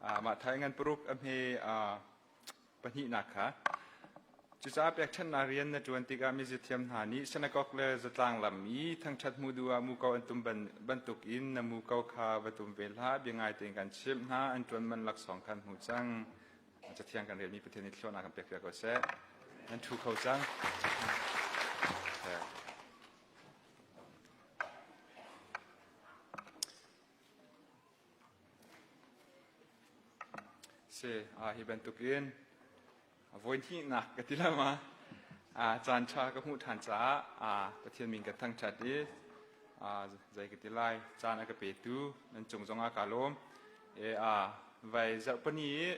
Mah thai ngan paruk a hme pahnihnak kha. Cucaah pekṭhenhnak rian na ṭuan tikah mizithiam hna nih sinakok le zatlang lam i thangṭhat hmuh duh ah muko an tum bantuk in na muko kha va tum ve hlah. Bia ngai tein kan chimh hna, an ṭuan man laksawng kha an hmu cang. Cathiang kan relmi Pathian nih thluachuahnak kan pek piak ko seh. Nan ṭhu kho cang. Si, hi bantukin voi hnihnak ka ti lama caan ṭha ka hmuh ṭhan caah Pathian min ka thangṭhat i zei ka ti lai caan a ka petu nan cung zongah kaa lawm. E, vai zarhpani i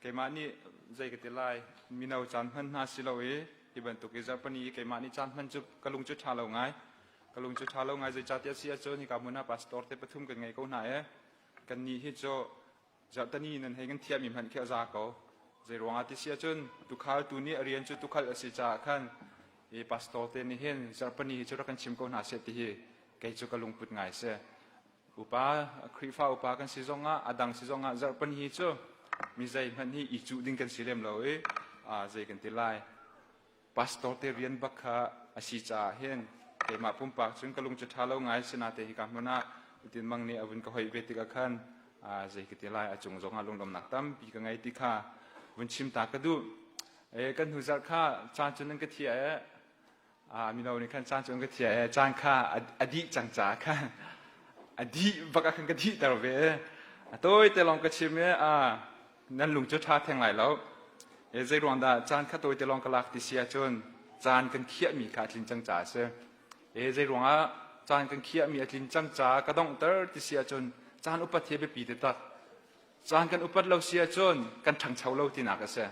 keimah nih zei ka ti lai mino caan hman hna si lo i hi bantuk i zarhpani i keimah nih caan hman cu ka lung cu ṭha lo ngai. Ka lung cu ṭha lo ngai zeicahtiah si ahcun hika hmun ah pastor te pathum kan ngei ko hna i kannih hi cu zarhtani nan hei kan thiahmi hmanh khi a za ko. Zei ruangah ti si ahcun tukhal tu nih a rian cu tukhal a si caah khan i pastor te nih hin zarhpani hi cu rak kan chim ko hna seh ti hi kei cu ka lungput ngai si. Upa Khrihfa upa kan si zongah a dang si zongah zarhpani hi cu mi zei hmanh hi i cuh ding kan si lem lo i zei kan ti lai. Pastor te rian bak kha a si caah hin keimah pumpak cun ka lung cu ṭha lo ngai sinate hika hmun ah Utin Mang nih a vun ka hoih ve tikah khan zei ka ti lai a cung zongah lunglawmhnak tampi ka ngei ti kha vun chim ta ka duh. E, kan hnu zarh kha caan cu nan ka thiah e mino nih khan caan cu an ka thiah e caan kha a dih cang caah khan a dih bak ah khan ka dihter ve a tawi te lawng ka chim i nan lung cu ṭha theng lai lo. E, zei ruang dah caan kha tawi te lawng ka lak ti si ahcun caan kan khiahmi kha a tlin cang caah a si. E, zei ruangah caan kan khiahmi a tlin cang caah ka donghter ti si ahcun caan upat hi a biapi taktak. Caan kan upat lo si ahcun kan ṭhangcho lo tinak a si.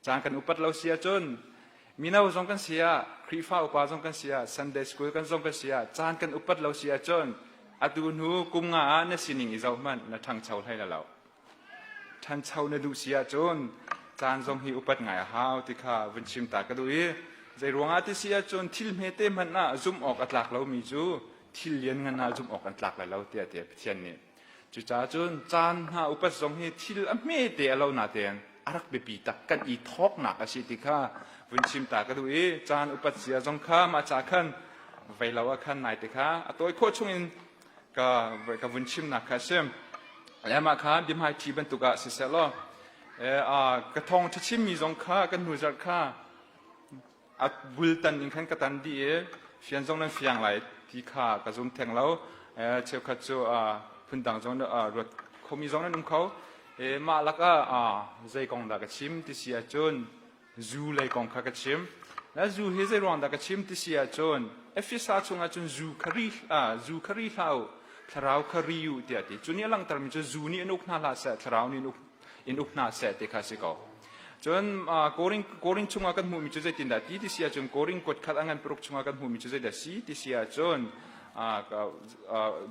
Caan kan upat lo si ahcun mino zong kan si ah, Khrihfa upa zong kan si ah, Sunday school kan zong kan si ah, caan kan upat lo si ahcun atu hnu kum nga ah na sining i zoh hmanh na ṭhangcho hlei la lo. Ṭhancho na duh si ahcun caan zong hi upat ngai a hau ti kha vun chim ta ka duh i zei ruangah ti si ahcun thil hmete hmanh ah zumh awk a tlak lomi cu thil lianngan ah zumh awk an tlak lai lo tiah tiah Pathian nih. Cucaah cun caan hna upat zong hi thil a hmete a lo natein a rak biapi tak kan i thawknak a si ti kha vun chim ta ka duh i caan upat zia zong kha mah ca khan vei lo ah khan nai te kha a tawi khawh chungin ka ka vun chimnak kha a si. Le mah kha biahmaiṭhi bantuk ah siseh law ka thawng ṭha chimmi zong kha kan hnu zarh kha a bultan in khan ka tan dih i fian zong nan fiang lai ti kha ka zum theng lo. Cheukhat cu phundang zong ruat khomi zong nan um kho. Mah lakah zei kong dah ka chim ti si ahcun zu lei kong kha ka chim. Na zu hi zei ruang dah ka chim ti si ahcun Efesa chungah cun zu kha ri zu kha ri hlah u, thlarau kha ri u tiah ti. Cu nih a langhtermi cu zu nih an uk hna hlah seh, thlarau nih in uk hna seh ti kha si ko. Cun Korin Korin chungah kan hmuhmi cu zeitindah ti ti si ahcun Korin kuat khat a ngan paruk chungah kan hmuhmi cu zeidah si ti si ahcun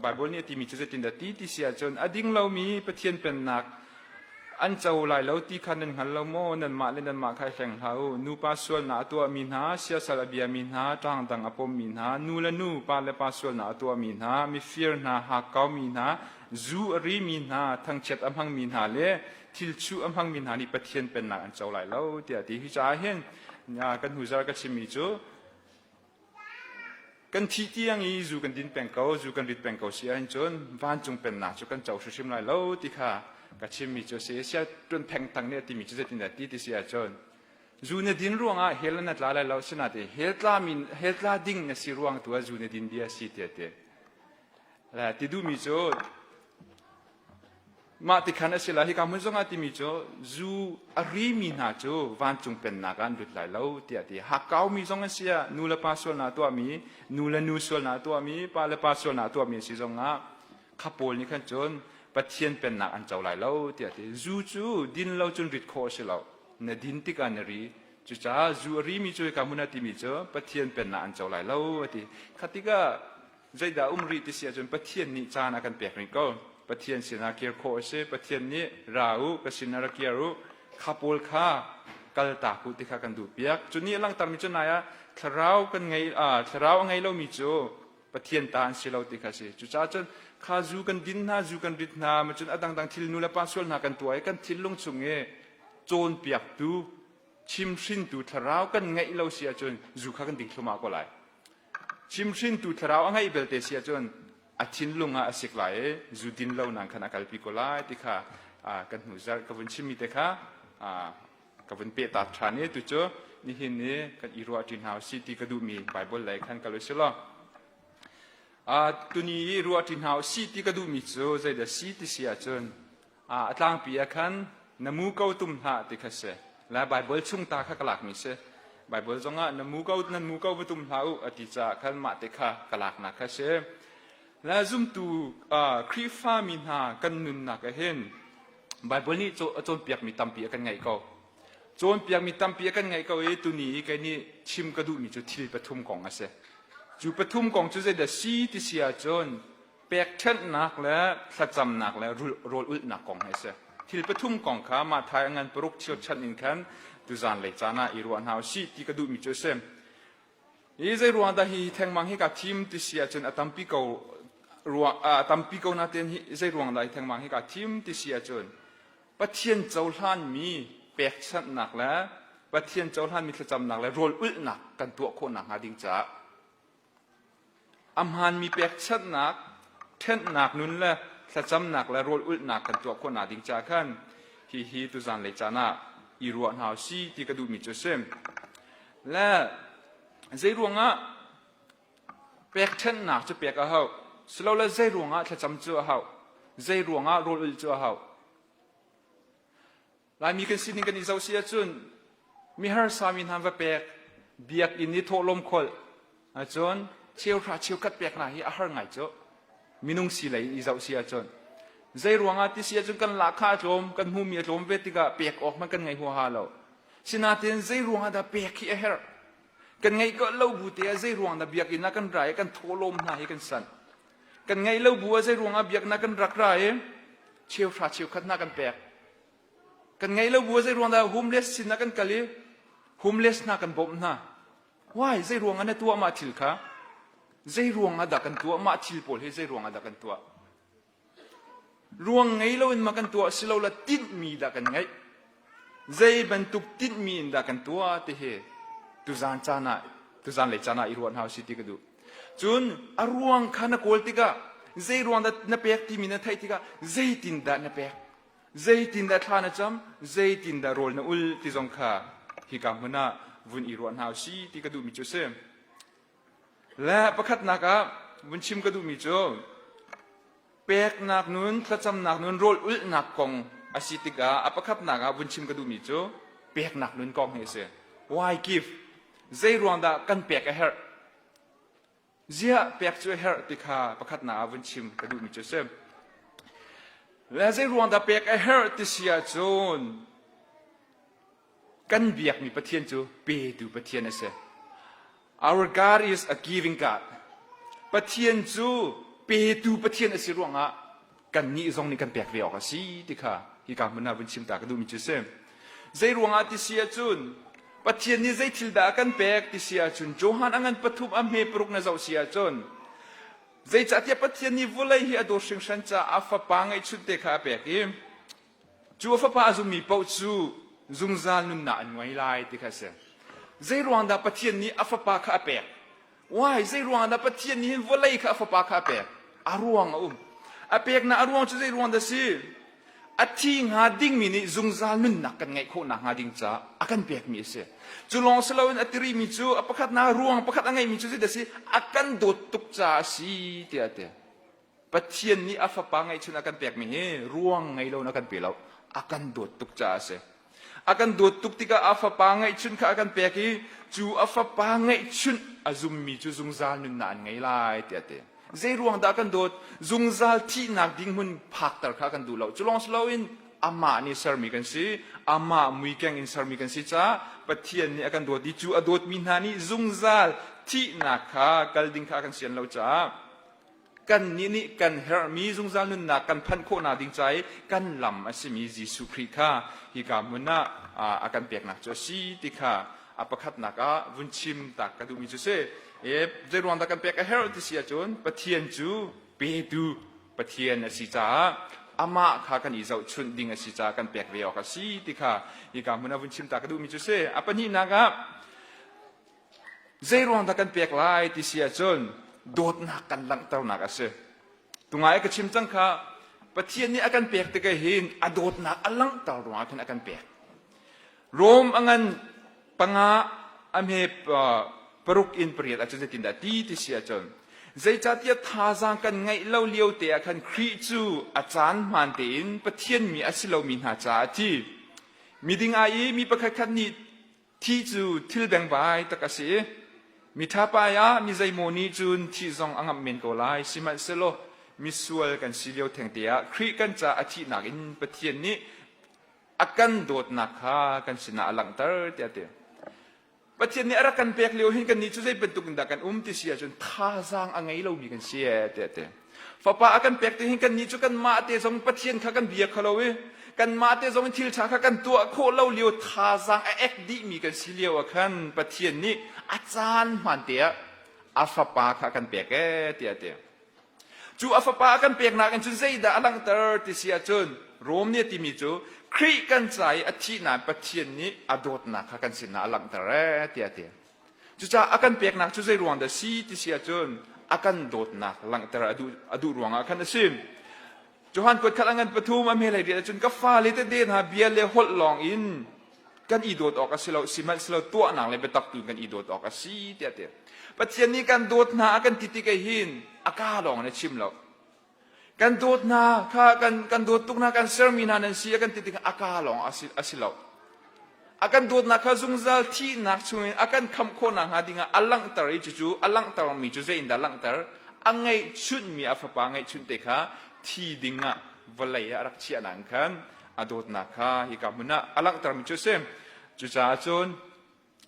Bible nih a timi cu zeitindah ti ti si ahcun a ding lomi Pathian pennak An co lai lo ti kha nan hngal lo maw? Nanmah le nanmah kha i hleng hlah u. Nupa sualnak a tuahmi hna, siasal a biami hna, ṭangdang a pommi hna, nu le nu, pa le pa sualnak a tuahmi hna, mifir hna, hakkaumi hna, zu a rimi hna, thangchiat a hmangmi hna le thilchuh a hmangmi hna nih Pathian pennak an co lai lo, tiah a ti. Hi caah hin kan hnuzar ka chimmi cu Kan thih tiang i zu kan din peng ko, zu kan rit peng ko si ahhin cun vancung pennak cu kan co hrimhrim lai lo ti kha ka chimmi cu a si. Sia ṭun pheng tang nih a timi cu zeitindah ti ti si ahcun zu na din ruangah hell na tla lai lo sinain hell tla min hell tla ding na si ruang tu ah zu na din bia si ti a ti. Le ti duhmi cu Mah ti khan a si lai. Hika hmun zongah timi cu zu a rimi hna cu vancung pennak ah an lut lai lo tiah a ti. Hakkaumi zong an si ah nu le pa sualnak a tuahmi, nu le nu sualnak a tuahmi, pa le pa sualnak a tuahmi an si zongah kha pawl nih khan cun Pathian pennak an co lai lo tiah a ti. Zu cu din lo cun rit khawh a si lo. Na din tikah na ri. Cucaah zu a rimi cu hika hmun ah timi cu Pathian pennak an co lai lo a ti. Kha tikah Zeidah um rih ti si ahcun Pathian nih caan a kan pek rih ko. Pathian sinah kir khawh a si. Pathian nih ra u, ka sinah ra kir u, kha pawl kha kaltak u ti kha kan duh piak. Cu nih a langhtermi cu nai ah thlarau kan ngei thlarau a ngei lomi cu Pathian ta an si lo ti kha a si. Cucaah cun Kha zu kan din hna, zu kan rit hna, macun a dangdang thil nu le pa sual hna kan tuah i kan thinlung chung i cawnpiaktu, chimhrintu thlarau kan ngeih lo si ahcun zu kha kan ding thluahmah ko lai. Chimhrintu thlarau a ngeih belte si ahcun a thinlung ah a sik lai i zu din lo nang khan a kalpi ko lai ti kha kan hnu zarh ka vun chimmi te kha ka vun peh ta ṭhan i tucu nihin ni kan i ruah ṭi hna usih ti ka duhmi Bible lei khan kal usih law. Tuni i ruah ṭi hna usih ti ka duhmi cu zeidah si ti si ahcun a tlangpi ah khan na mu ko tum hlah ti kha si. La Bible chung ta kha ka lakmi si. Bible zongah na mu ko nan mu ko va tum hlah u a ti caah khan mah te kha ka laknak kha si. La zumtu Khrihfa mi hna kan nunnak ah hin Bible nih a cawnpiakmi tampi a kan ngeih ko. Cawnpiakmi tampi a kan ngeih ko i tuni i kei nih chim ka duhmi cu thil pathum kong a si. Cu pathum kong cu zeidah si ti si ahcun pekṭhenhnak le thlacamnak le rawl ulhnak kong hi a si. Thil pathum kong kha Matthai a ngan paruk chirchanh in khan tuzan lei caan ah i ruah hna u sih ti ka duhmi cu a si. Hi zei ruang dah hi thengmang hi ka thim ti si ahcun a tampi ko ruang a tampi ko nain hi zei ruang dah hi thengmang hi ka thim ti si ahcun Pathian cohlanmi pekchanhnak le Pathian cohlanmi thlacamnak le rawl ulhnak kan tuah khawh nakhnga ding caah a hmaanmi pekchanhnak, ṭhenhnak nun le thlacamnak le rawl ulhnak kan tuah khawh nakding caah khan hihi tuzan lei caan ah i ruah hna u si ti ka duhmi cu a si. Le zei ruangah pekṭhenhnak cu pek a hauh? Silole zei ruangah thlacam cu a hauh? Zei ruangah rawl ulh cu a hauh? Laimi kan sining kan i zoh si ahcun miharsa mi hna va pek, biakinn i thawhlawm kholh ahcun cheuhra cheukhat pek hna hi a har ngai cu. Minung si lei in i zoh si ahcun zei ruangah ti si ahcun kan lahkhah a tlawm, kan hmuhmi a tlawm ve tikah pek awk hmanh kan ngei huaha lo. Sinain zei ruangah dah pek hi a herh? Kan ngeih ko lo bu te ah zei ruang dah biakinn ah kan ra i kan thawhlawm hna hi kan sanh? Kan ngeih lo bu ah zei ruangah biaknak kan rak ra i cheuhra cheukhat hna kan pek? Kan ngeih lo bu ah zei ruang dah homeless sin ah kan kal i homeless hna kan bawmh hna? Why? Zei ruangah na tuah mah thil kha? Zei ruangah dah kan tuah mah thil pawl hi zei ruangah dah kan tuah? Ruang ngei loin ma kan tuah si lo la tinhmi dah kan ngeih? Zei bantuk tinhmi in dah kan tuah ti hi tuzan caan ah tuzan lei caan ah i ruah hna usih ti ka duh. Cun a ruang kha na kawl tikah zei ruang dah na pek timi na theih tikah zeitin dah na pek? Zeitin dah thla na cam? Zeitin dah rawl na ul ti zong kha hika hmun ah vun i ruah hna usih ti ka duhmi cu a si. Le pakhatnak ah vun chim ka duhmi cu peknak nun, thlacamnak nun, rawl ulhnak kong a si tikah a pakhatnak ah vun chim ka duhmi cu peknak nun kong hi a si. Why give? Zei ruang dah kan pek a herh? Ziah pek cu a herh ti kha pakhatnak ah vun chim ka duhmi cu a si. Le zei ruang dah pek a herh ti si ahcun Kan biakmi Pathian cu petu Pathian a si. Our God is a giving God. Pathian cu petu Pathian a si ruangah kannih zong nih kan pek ve awk a si ti kha hika hmun ah vun chim ta ka duhmi cu a si. Zei ruangah ti si ahcun Pathian nih zei thil dah a kan pek ti si ahcun Johan a ngan pathum a hme paruk na zoh si ahcun zeicahtiah Pathian nih vawlei hi a dawt hringhran caah a fapa ngeihchunte kha a pek i Cu a fapa a zummi paoh cu zungzal nunnak an ngei lai ti kha a si. Zeiruang dah Pathian nih a fapa kha a pek? Why? Zeiruang dah Pathian nih hin vawlei kha a fapa kha a pek? A ruang a um. A peknak a ruang cu zeiruang dah si? A thi hnga dingmi nih zungzal nunnak kan ngeih khawh nakhnga ding caah a kan pekmi a si. Cu lawng si loin a tirimi cu a pakhatnak ruang pakhat a ngeihmi cu zeidah a si? A kan dawt tuk caah a si tiah a ti. Pathian nih a fapa ngeihchun a kan pekmi hi ruang ngei lo in a kan pe lo. A kan dawt tuk caah a si. A kan dawt tuk tikah a fapa ngeihchun kha a kan pek i cu a fapa ngeihchun a zummi cu zungzal nunnak an ngei lai tiah a ti. Zei ruang dah a kan dawt? Zungzal thihnak ding hmun phakter kha a kan duh lo. Cu lawng si loin amah nih sermi kan si, amah muikeng in sermi kan si caah Pathian nih a kan dawt i cu a dawtmi hna nih zungzal thihnak kha kal ding kha a kan sian lo caah Kannih nih kan herhmi zungzal nunnak kan phanh khawhnak ding ca i kan lam a simi Jesuh Khrih kha hika hmun ah a kan peknak cu a si ti kha a pakhatnak ah vun chim tak ka duhmi cu si. E, zeiruang dah kan pek a herh ti si ahcun Pathian cu petu. Pathian a si caah amah kha kan i zohchunh ding a si caah kan pek ve awk a si ti kha hika hmun ah vun chim ta ka duhmi cu si. A pahnihnak ah zei ruang dah kan pek lai ti si ahcun dawtnak kan langhternak a si. Tungai ka chim cang kha Pathian nih a kan pek tikah hin a dawtnak a langhter ruangah khin a kan pek. Rom a ngan panga a hme paruk in pariat ahcun zeitindah ti ti si ahcun zeicahtiah thazaang kan ngeih lo lio te ah khan Khrih cu a caan hmaan tein Pathian mi a si lomi hna caah a thi. Miding ai i mi pakhat khat nih thi cu thil bengbai tak a si i miṭha pai ah mi zeimaw nih cun thih zong a ngamh men ko lai. Sihmanhsehlaw misual kan si lio thengte ah Khrih kan caah a thihnak in Pathian nih a kan dawtnak kha kan sinah a langhter tiah a ti. Pathian nih a rak kan pek lio hin kannih cu zei bantuk in dah kan um ti si ahcun thazaang a ngei lomi kan si ee tiah a ti. Fapa a kan pek ti hin kannih cu kanmah te zong Pathian kha kan bia kho lo i kanmah te zong in thil ṭha kha kan tuah khawh lo lio thazaang a ek dihmi kan si lio ah khan Pathian nih a caan hmaan te ah a fapa kha a kan pek ee tiah a ti. Cu a fapa a kan peknak in cun zeidah a langhter ti si ahcun Rom nih a timi cu Khrih kan ca i a thihnak Pathian nih a dawtnak kha kan sinah a langhter ee tiah a ti. Cucaah a kan peknak cu zei ruang dah si ti si ahcun a kan dawtnak langhter a duh, a duh ruangah khan a si. Johan kuat khat a ngan pathum a hmelei rian ahcun ka fale tete hna bia le holh lawng in kan i dawt awk a si lo sihmanhsehlaw tuahnak le biatak tu in kan i dawt awk a si tiah a ti. Pathian nih kan dawt hna a kan ti tik hin a kaa lawng in a chim lo. Kan dawt hna kha kan kan dawt tuk hna kan sermi hna nan si a kan ti tik a kaa lawng a si, a si lo. A kan dawtnak kha zungzal thihnak chungin a kan khamh khawhnak hnga dingah a langhter i cucu a langhtermi cu zei in dah langhter? A ngeihchunhmi a fapa ngeihchunh te kha thi dingah vawlei ah a rak chiahnak in khan a dawtnak kha hika hmun ah a langhtermi cu a si. Cucaah cun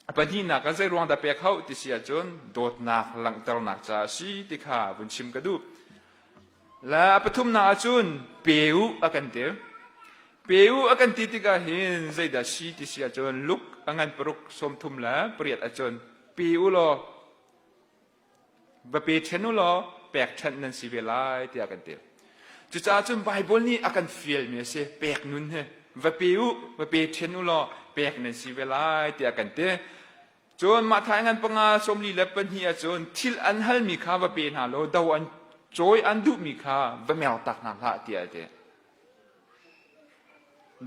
a pahnihnak ah zei ruang dah pek hauh ti si ahcun dawtnak langhternak caah a si ti kha vun chim ka duh. Le a pathumnak ahcun pe u a kan ti. Pe u a kan ti tikah hin zeidah si ti si ahcun Luke a ngan paruk 30 le pariat ahcun pe u law va pe ṭhen u law pek ṭhen nan si ve lai tiah kan ti. Cucaah cun Baibal nih a kan fialmi a si pek nun hi va pe u va pe ṭhen u law pek nan si ve lai tiah kan ti. Cun mah thai ngan panga 42 ahcun thil an halmi kha va pe hna law do an cawi an duhmi kha va mertak hna hlah tiah a ti.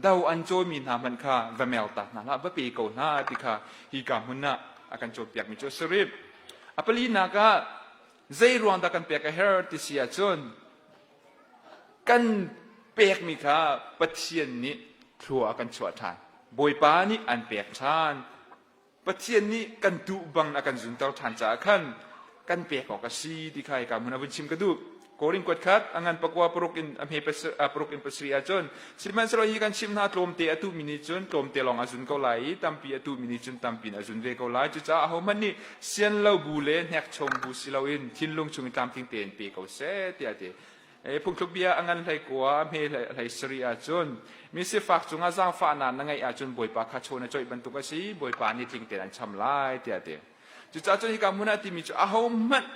Do an cawimi hna hmanh kha va mertak hna hlah, va pe ko hna ti kha hika hmun ah a kan cawnpiakmi cu a si rih. A palinak ah zei ruang dah kan pek a herh ti si ahcun kan pekmi kha Pathian nih thlua a kan chuah ṭhan. Bawipa nih an pek ṭhan. Pathian nih kan duh bang a kan zunter ṭhan caah khan kan pek awk a si ti kha hika hmun ah vun chim ka duh. Korin kuat khat a ngan pakua paruk in a hme paruk in pasarih ahcun sihmanhsehlaw hi kan chimh hna tlawmte a tuhmi nih cun tlawmte lawng a zun ko lai i tampi a tuhmi nih cun tampi in a zun ve ko lai. Cucaah ahohmanh nih sian lo bu le hnekchom bu si loin thinlung chung in tlamtling tein pe ko seh tiah a ti. Phungthluk bia a ngan hlei kua a hme hlei sarih ahcun mi sifak cungah zaangfahnak na ngeih ahcun Bawipa kha chaw na coih bantuk a si, Bawipa nih tling tein an cham lai tiah a ti. Cucaah cun hika hmun ah timi cu ahohmanh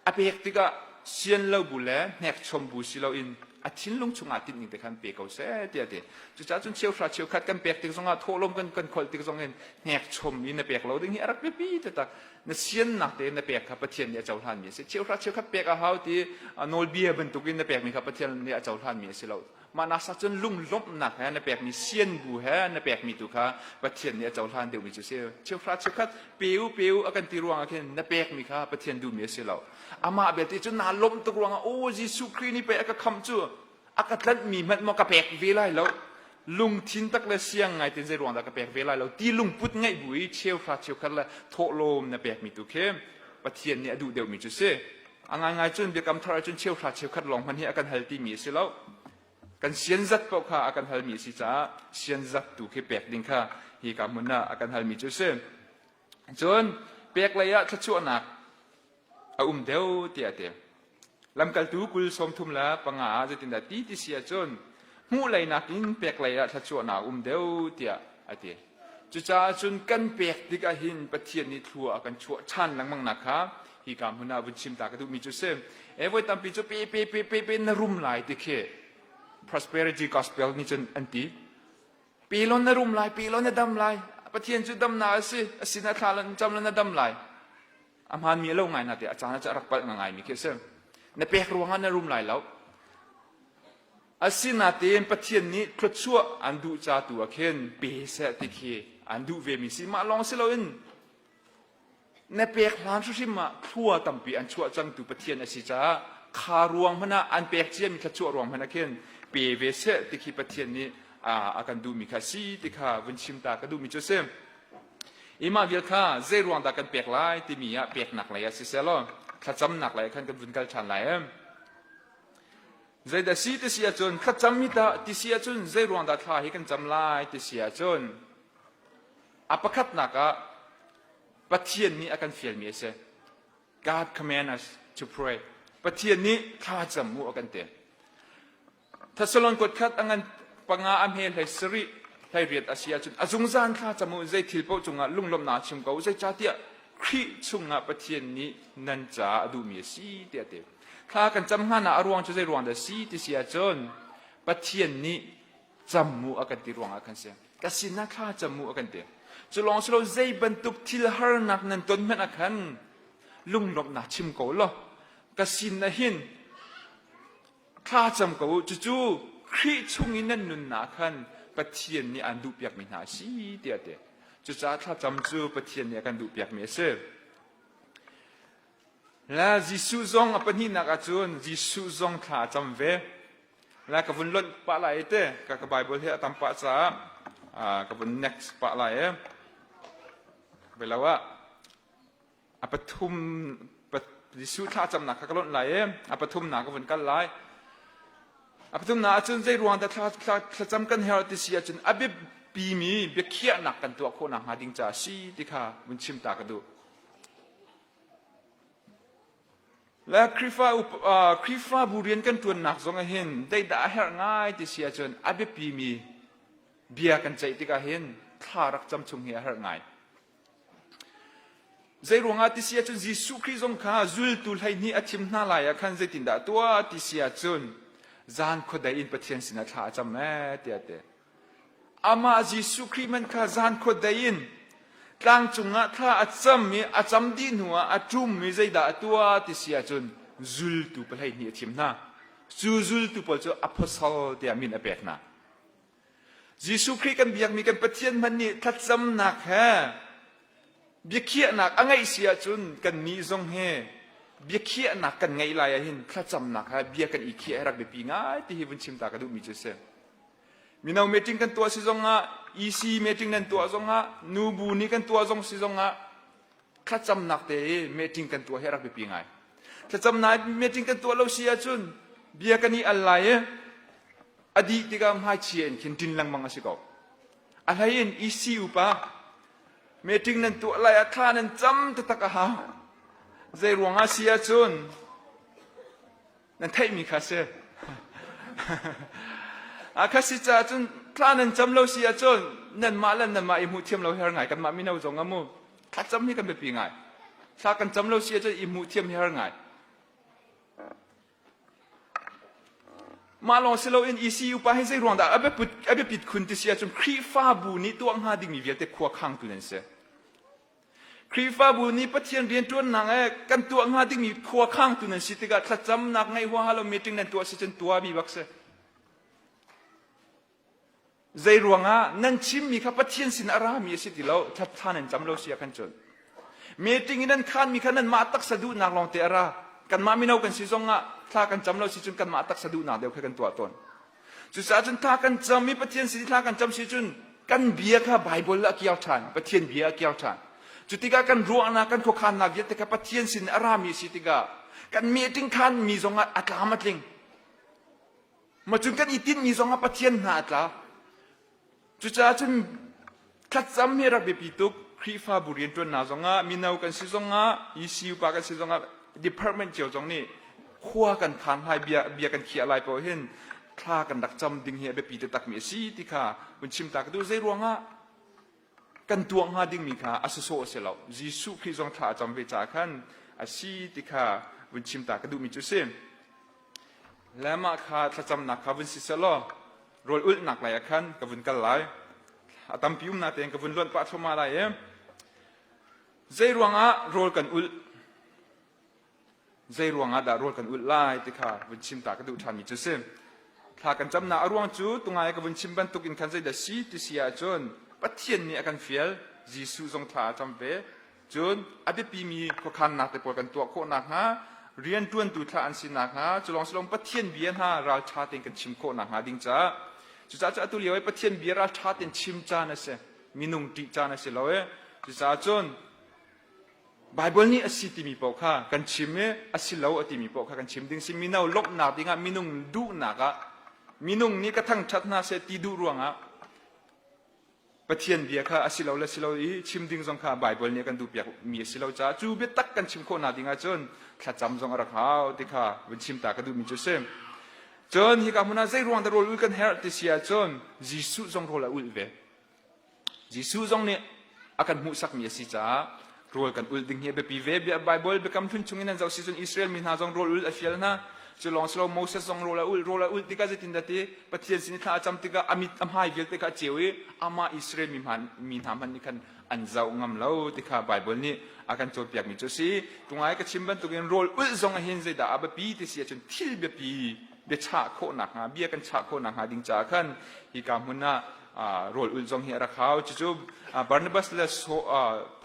a pek tikah sian lo bu le hnekchom bu si loin a thinlung chungah tinhning te khan pe ko seh tiah a ti. Cucaah cun cheuhra cheukhat kan pek tik zongah thawhlawm kan kan kholh tik zongin hnekchom in na pek lo ding hi a rak biapi taktak. Na siannak tein na pek kha Pathian nih a cohlanmi a si. Cheuhra cheukhat pek a hau ti nawlbia bantukin na pekmi kha Pathian nih a cohlanmi a si lo. Mah nasa cun lunglawmhnak he na pekmi sian bu he na pekmi tu kha Pathian nih a cohlan deuhmi cu a si. Cheuhra cheukhat pe u pe u a kan ti ruangah khin na pekmi kha Pathian duhmi a si lo. Amah belte cu naa lawmh tuk ruangah aw Jesuh Khrih nih pei a ka khamh cu a ka tlanhmi hmanh maw ka pek ve lai lo lungthin tak le siang ngai ten zei ruang dah ka pek ve lai lo ti lungput ngeih bu i cheuhra cheukhat le thawhlawm na pekmi tu khi Pathian nih a duh deuhmi cu si a ngaingai cun biakam thar ahcun cheuhra cheukhat lawng hmanh hi a kan hal timi a si lo kan sian zat paoh kha a kan halmi a si caah sian zat tu khi pek ding kha hi ka hmun ah a kan halmi cu a si cun pek lei ah thluachuahnak a um deuh tiah a ti. Lamkaltu 20 35 ah zeitindah ti ti si ahcun hmuh lei nakin pek lei ah thluachuahnak a um deuh tiah a ti. Cucaah cun kan pek tik ahhin Pathian nih thlua a kan chuah ṭhan lengmang nak kha hika hmun ah vun chim ta ka duhmi cu si. E voi tampi cu pe pe pe pe pe na rum lai ti khi prosperity gospel nih cun an ti. Pe law na rum lai, pe law na dam lai. Pathian cu damnak a si, a sinah thla lan cam la na dam lai. A hmaanmi a lo ngai na te a caan ah cu a rak palh ngaimi khi a si. Na pek ruangah na rum lai lo. Asinain Pathian nih thluachuah an duh ca tu ah khin pe seh ti khi an duh vemi si. Mah lawng si loin na pek hlan hrimhrim ah thlua tampi an chuah cangtu Pathian a si caah kha ruang hmanh ah an pek ciami thluachuah ruang hmanh ah khin pe ve seh ti khi Pathian nih a kan duhmi kha si ti kha vun chim ta ka duhmi cu a si. Imah vial kha zei ruang dah kan pek lai timi ah peknak lei ah siseh law thlacamnak lei ah khan kan vun kal ṭhan lai. Zeidah si ti si ahcun thlacam hi tah ti si ahcun zei ruang dah thla hi kan cam lai ti si ahcun a pakhatnak ah Pathian nih a kan fialmi a si. God command us to pray. Pathian nih thla cam u a kan ti. Thessalon kuat khat a ngan panga a hme hlei sarih hlei riat a si ahcun a zungzal thla cam u zei thil paoh cungah lunglawmhnak chim ko zeicahtiah Khrih chungah Pathian nih nan caah a duhmi a si tiah a ti. Thla kan cam hnga a ruang cu zei ruang dah si ti si ahcun Pathian nih cam mu a kan ti ruangah khan si. Ka sinah thla cam mu a kan ti. Cu lawng si lo zei bantuk thil harnak nan ton hmanh ah khan lunglawmhnak chim ko law ka sin ah hin thla cam ko u cucu Khrih chung i nan nunnak khan Pathian nih aan duhpiakmi hna a si tiah a ti. Cucaah thlacam cu Pathian nih a kan duhpiakmi a si. La Jesuh zong a pahnihnak ahcun Jesuh zong thla a cam ve. La ka vun lonh pah lai te ka ka Bible hi a tam pah caah ka vun next pah lai e. Belo ah a pathum Jesuh thlacamnak kha ka lonh lai i a pathumnak ka vun kal lai. A pathumnak ahcun zei ruang dah thlacam kan herh ti si ahcun a biapimi biakhiahnak kan tuah khawh nakhnga ding caah si ti kha vun chim ta ka duh. Le Khrihfa Khrihfabu rian kan ṭuannak zong ah hin zeidah a herh ngai ti si ahcun a biapimi bia kan ceih tikah hin thla rak cam chung hi a herh ngai. Zeiruangah ti si ahcun Jesuh Khrih zong kha zultu 12 a thim hna lai ah khan zeitindah a tuah ti si ahcun zan khuadei in Pathian sinah thla a cam ee tiah a ti. Amah Jesuh Khrih hmanh kha zan khuadei in tlang cungah thla a cam i a cam dih hnuah a ṭum i zeidah a tuah ti si ahcun zultu pahleihnih a thim hna. Cu zultu pawl cu apostle tiah min a pek hna. Jesuh Khrih kan biakmi kan Pathian hmanh nih thlacamnak he biakhiahnak a ngeih si ahcun kannih zong hi biakhiahnak kan ngeih lai ahhin thlacamnak he bia kan i khiah hi rak biapi ngai ti hi vun chim ta ka duhmi cu a si. Mino meeting kan tuah si zongah, EC meeting nan tuah zongah, nubu nih kan tuah zong si zongah thlacamnak te i meeting kan tuah hi a rak biapi ngai. Thlacamnak meeting kan tuah lo si ahcun bia kan i al lai i a dih tikah hmaichia in khin ṭin lengmang a si ko. A hlei in EC upa meeting nan tuah lai ah thla nan cam taktak a hau. Zei ruangah si ahcun nan theihmi kha si. A kha si caah cun thla nan cam lo si ahcun nanmah le nanmah i hmuh thiam lo her ngai kanmah mino zong a mu thlacam hi kan biapi ngai. Thla kan cam lo si ahcun i hmuh thiam hi har ngai. Mah lawng si loin ECU pa hi zei ruang dah a biapit khun ti si ahcun Khrihfabu nih tuah hnga dingmi vialte khua khangtu nan si. Khrihfabu nih Pathian rianṭuannak eh kan tuah hnga dingmi khua khangtu nan si tikah thlacamnak ngeih huaha lo meeting nan tuah si cun tuahmi bak si. Zei ruangah nan chimmi kha Pathian sin a rami a si ti lo, thla nan cam lo si ah khan cun. Meeting i nan khanmi kha nanmah taksa duhnak lawngte a ra. Kanmah mino kan si zongah thla kan cam lo si cun kanmah taksa duhnak deuh kha kan tuah tawn. Cucaah cun thla kan cam i Pathian sin i thla kan cam si cun kan bia kha Baibal a kiar ṭhan, Pathian bia a kiar ṭhan. Cu tikah kan ruahnak, kan khuakhannak vialte kha Pathian sin a rami a si tikah kan meeting khanmi zongah a tlam a tling. Macun kan i tinhmi zongah Pathian hna a tla. Cucaah cun thlacam hi rak biapi tuk. Khrihfabu rianṭuannak zongah, mino kan si zongah, ECU pa kan si zongah, department cio zong nih khua kan khan lai, bia, bia kan khiah lai paoh hin thla kan rak cam ding hi a biapi taktakmi a si ti kha vun chim ta ka duh. Zei ruangah kan tuah hnga dingmi kha a sawsawh a si lo. Jesuh Khrih zong thla a cam ve caah khan a si ti kha vun chim ta ka duhmi cu a si. Le mah kha thlacamnak kha vun si selaw rawl ulhnak lai ah khan ka vun kal lai. A tampi um natein ka vun luanh pah thluahmah lai i zei ruangah rawl kan ulh Zei ruangah dah rawl kan ulh lai ti kha vun chim ta ka duh ṭhanmi cu si. Thla kan camnak a ruang cu tungai ka vun chim bantuk in khan zeidah si ti si ahcun Pathian nih a kan fial, Jesuh zong thla a cam ve. Cun a biapimi khuakhannak te pawl kan tuah khawh nakhnga, rianṭuantu thlah an si nakhnga, cu lawng si loin Pathian bia hna ralṭha tein kan chim khawh nakhnga ding caah. Cucaah cu atu lio i Pathian bia ralṭha tein chim caan a si. Minung ṭih caan a si lo i cucaah cun Baibal nih a si timi paoh kha kan chim i a si lo a timi paoh kha kan chim ding si. Mino lawmhnak dingah minung duhnak ah minung nih ka thangṭhat hna seh ti duh ruangah Pathian bia kha a si lo le si lo i chim ding zong kha Baibal nih a kan duhpiak mi a si lo caah cu biatak kan chim khawh nak ding ahcun thlacam zong a rak hau ti kha vun chim ta ka duhmi cu a si. Cun hika hmun ah zei ruang dah rawl ul kan herh ti si ahcun Jesuh zong rawl a ulh ve. Jesuh zong nih a kan hmuhsakmi a si caah rawl kan ulh ding hi a biapi ve. Baibal Biakam Hlun chungin an zoh si cun Israel mi hna zong rawl ulh a fial hna. Cu lawng si lo Moses zong rawl a ulh. Rawl a ulh tikah zeitindah ti Pathian sin i thla a cam tikah a mit a hmai vialte kha a ceu i amah Israel mi hna hmanh nih khan an zoh ngam lo ti kha Baibal nih a kan cawnpiakmi cu a si. Tungai ka chim bantukin rawl ulh zong ahhin zeidah a biapi ti si ahcun thil biapi biachah khawh nakhnga bia kan chah khawh nakhnga ding caah khan hika hmun ah rawl ulh zong hi a rak hau. Cucu Barnabas le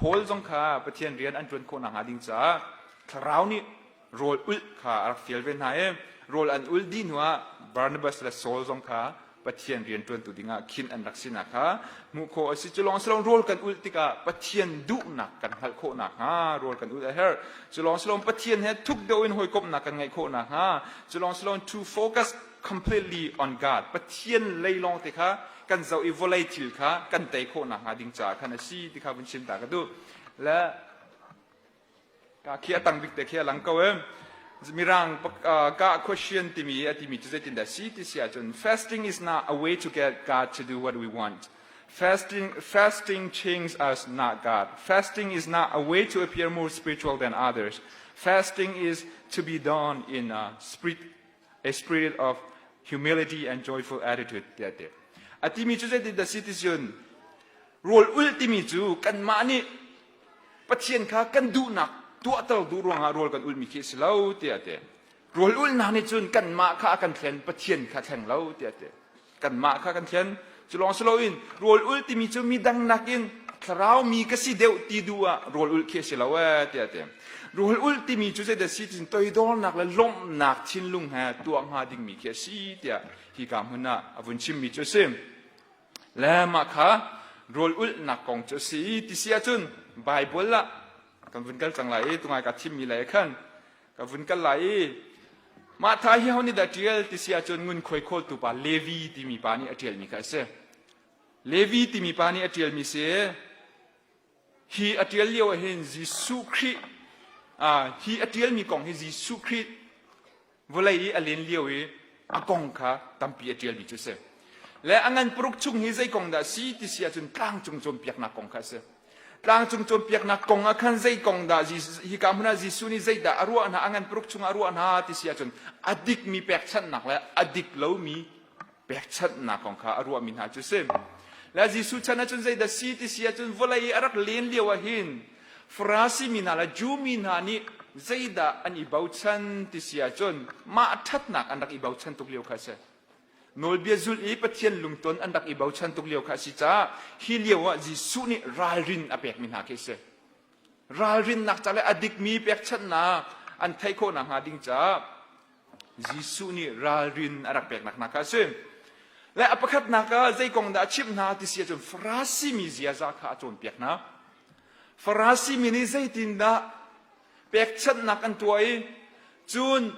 Paul zong kha Pathian rian an ṭuan khawh nakhnga ding caah Thlarau nih rawl ulh kha a rak fial ve hna i rawl an ulh dih hnuah Barnabas le Saul zong kha Pathian rian ṭuantu dingah khin an rak sinak kha hmuh khawh a si. Cu lawng si loin rawl kan ulh tikah Pathian duhnak kan hngalh khawh nakhnga rawl kan ulh a herh. Cu lawng si loin Pathian he thuk deuh in hawikomhnak kan ngeih khawh nakhnga cu lawng si loin to focus completely on God Pathian lei lawng te kha kan zoh i vawlei thil kha kan tei khawh nakhnga ding caah khan a si ti kha vun chim ta ka duh. Le ka khi a tang bik te khi a lang ko em. Mirang ka question timi a timi cu zeitindah si ti si ahcun fasting is not a way to get God to do what we want. Fasting changes us, not God. Fasting is not a way to appear more spiritual than others. Fasting is to be done in a spirit a spirit of humility and joyful attitude tiah a ti. A timi cu zeitin dah si ti cun rawl ulh timi cu kanmah nih Pathian kha kan duhnak tuahter duh ruangah rawl kan ulhmi khi a si lo tiah a ti. Rawl ulhnak nih cun kanmah kha a kan thlen, Pathian kha thleng lo tiah a ti. Kanmah kha kan thlen. Cu lawng si loin rawl ulh timi cu midang nakin thlarau mi ka si deuh ti duh ah rawl ulh khi a si lo ee tiah a ti. Rawl ulh timi cu zeidah si tiin toidornak le lawmhnak thinlung he tuah hnga dingmi khi a si tiah hika hmun ah a vun chimmi cu a si. Le mah kha rawl ulhnak kong cu a si ti si ahcun Baibal ah kan vun kal cang lai i tungai ka thimmi lei khan ka vun kal lai i mah tha hi ho nih dah ṭial ti si ahcun ngunkhuai khawltu pa Levi timi pa nih a ṭialmi kha a si. Levi timi pa nih a ṭialmi si. Hi a ṭial lio ah hin Jesuh Khrih hi a ṭialmi kong hi Jesuh Khrih vawlei i a len lio i a kong kha tampi a ṭialmi cu a si. Le a ngan paruk chung hi zei kong dah si ti si ahcun tlangcung cawnpiaknak kong kha a si. Tlangcung cawnpiaknak kong ah khan zei kong dah hika hmun ah Jesuh nih zeidah a ruah hna, a ngan paruk chungah a ruah hna ti si ahcun a dikmi pekchanhnak le a dik lomi pekchanhnak kong kha a ruahmi hna cu a si. Le Jesuh chan ahcun zeidah si ti si ahcun vawlei i a rak len lio ah hin Farasi mi hna le Jew mi hna nih zeidah an i bochan ti si ahcun mah ṭhatnak an rak i bochan tuk lio kha a si. Nawlbia zulh i Pathian lungton an rak i bochan tuk lio kha a si caah hi lio ah Jesuh nih ralrin a pekmi hna khi a si. Ralrinnak ca le a dikmi pekchanhnak an theih khawh nakhnga ding caah Jesuh nih ralrin a rak peknak hna kha a si. Le a pakhatnak ah zei kong dah a chimh hna ti si ahcun Farasi mi ziaza kha a cawnpiak hna. Farasi mi nih zeitindah pekchanhnak an tuah i cun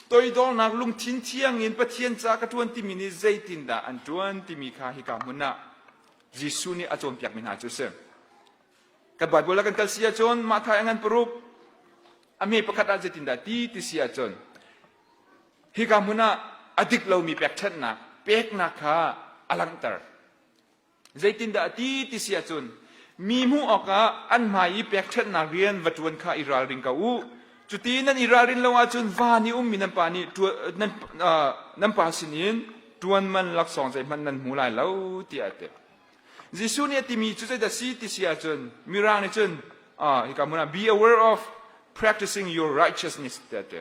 toidornak lungthin thiang in Pathian ca ka ṭuan timi nih zeitindah an ṭuan timi kha hika hmun ah Jesuh nih a cawnpiakmi hna cu a si. Kan Baibal ah kan kal si ahcun Matthai a ngan paruk a hme pakhat ah zeitindah ti ti si ahcun hika hmun ah a dik lomi pekṭhenhnak peknak kha a langhter. Zeitindah a ti ti si ahcun mi hmuh awkah an hmai i pekṭhenhnak rian va ṭuan kha i ralring ko u. Cuti nan i ralrin lo ahcun van i ummi nan pa nih nan, nan pa sinin ṭuan man laksawng zeihmanh nan hmu lai lo tiah a ti. Jesuh nih a timi cu zeidah si ti si ahcun Mirang nih cun hika hmun ah be aware of practicing your righteousness tiah a ti.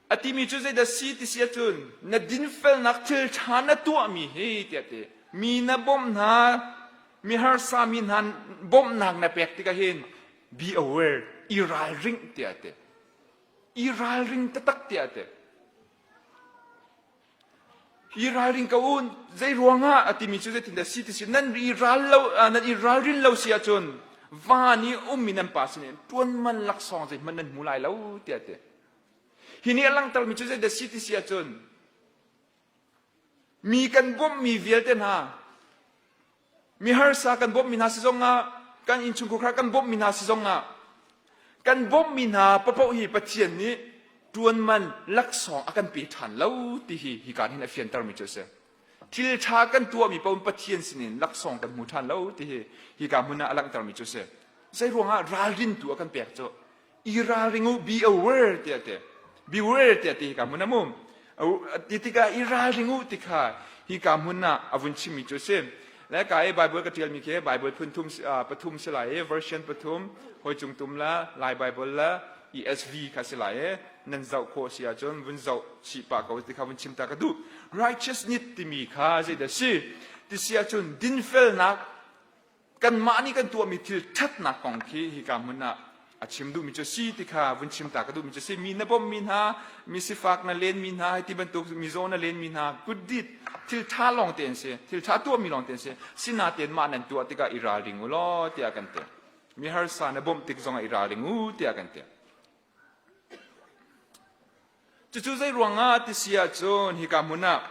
A timi cu zeidah si ti si ahcun na dinfelnak thil ṭha na tuahmi hi tiah ti. Mi na bawmh hna, mi harsa mi hna bawmhnak na pek tikah hin be aware, i ralring tiah a ti. I ralring taktak tiah a ti. I ralring ko u, zei ruangah a timi cu zeitindah si ti si nan i ral lo nan i ralrin lo si ahcun van i ummi nan pa sinin ṭuanman laksawng zeihmanh nan hmu lai lo tiah a ti. Hi nih a langhtermi cu zeidah si ti si ahcun mi kan bawmhmi vialte hna Mi harsa kan bawmhmi hna si zongah, kan innchungkhar kan bawmhmi hna si zongah, kan bawmhmi hna paoh hi Pathian nih ṭuanman laksawng a kan pe ṭhan lo ti hi hika hin a fiantermi cu a si. Thil ṭha kan tuahmi paoh Pathian sinin laksawng kan hmu ṭhan lo ti hi hika hmun ah a langhtermi cu a si. Zei ruangah ralrin tu a kan pek cu i ralring u be aware tiah ti beware tiah ti hika hmun ah mu ti tikah i ralring u ti kha hika hmun ah a vun chimmi cu a si le ka i Bible ka ṭialmi khi Bible phun thum pathum si lai i version pathum hoi cung tum la Lai Bible la ESV kha si lai i nan zoh khawh si ahcun vun zoh chih pah ko ti kha vun chim ta ka duh righteousness timi kha zeidah si ti si ahcun dinfelnak Kanmah nih kan tuahmi thil ṭhatnak kong khi hika hmun ah a chim duhmi cu si ti kha vun chim ta ka duhmi cu si. Mi na bawmhmi hna, mi sifak na lenmi hna, hei ti bantuk mizaw na lenmi hna, good deed, thil ṭha lawng te an si, thil ṭha tuahmi lawng te an si. Sinain mah nan tuah tikah i ralring u law tiah kan ti. Mi harsa na bawmh tik zongah i ralring u tiah kan ti. Cucu zei ruangah ti si ahcun hika hmun ah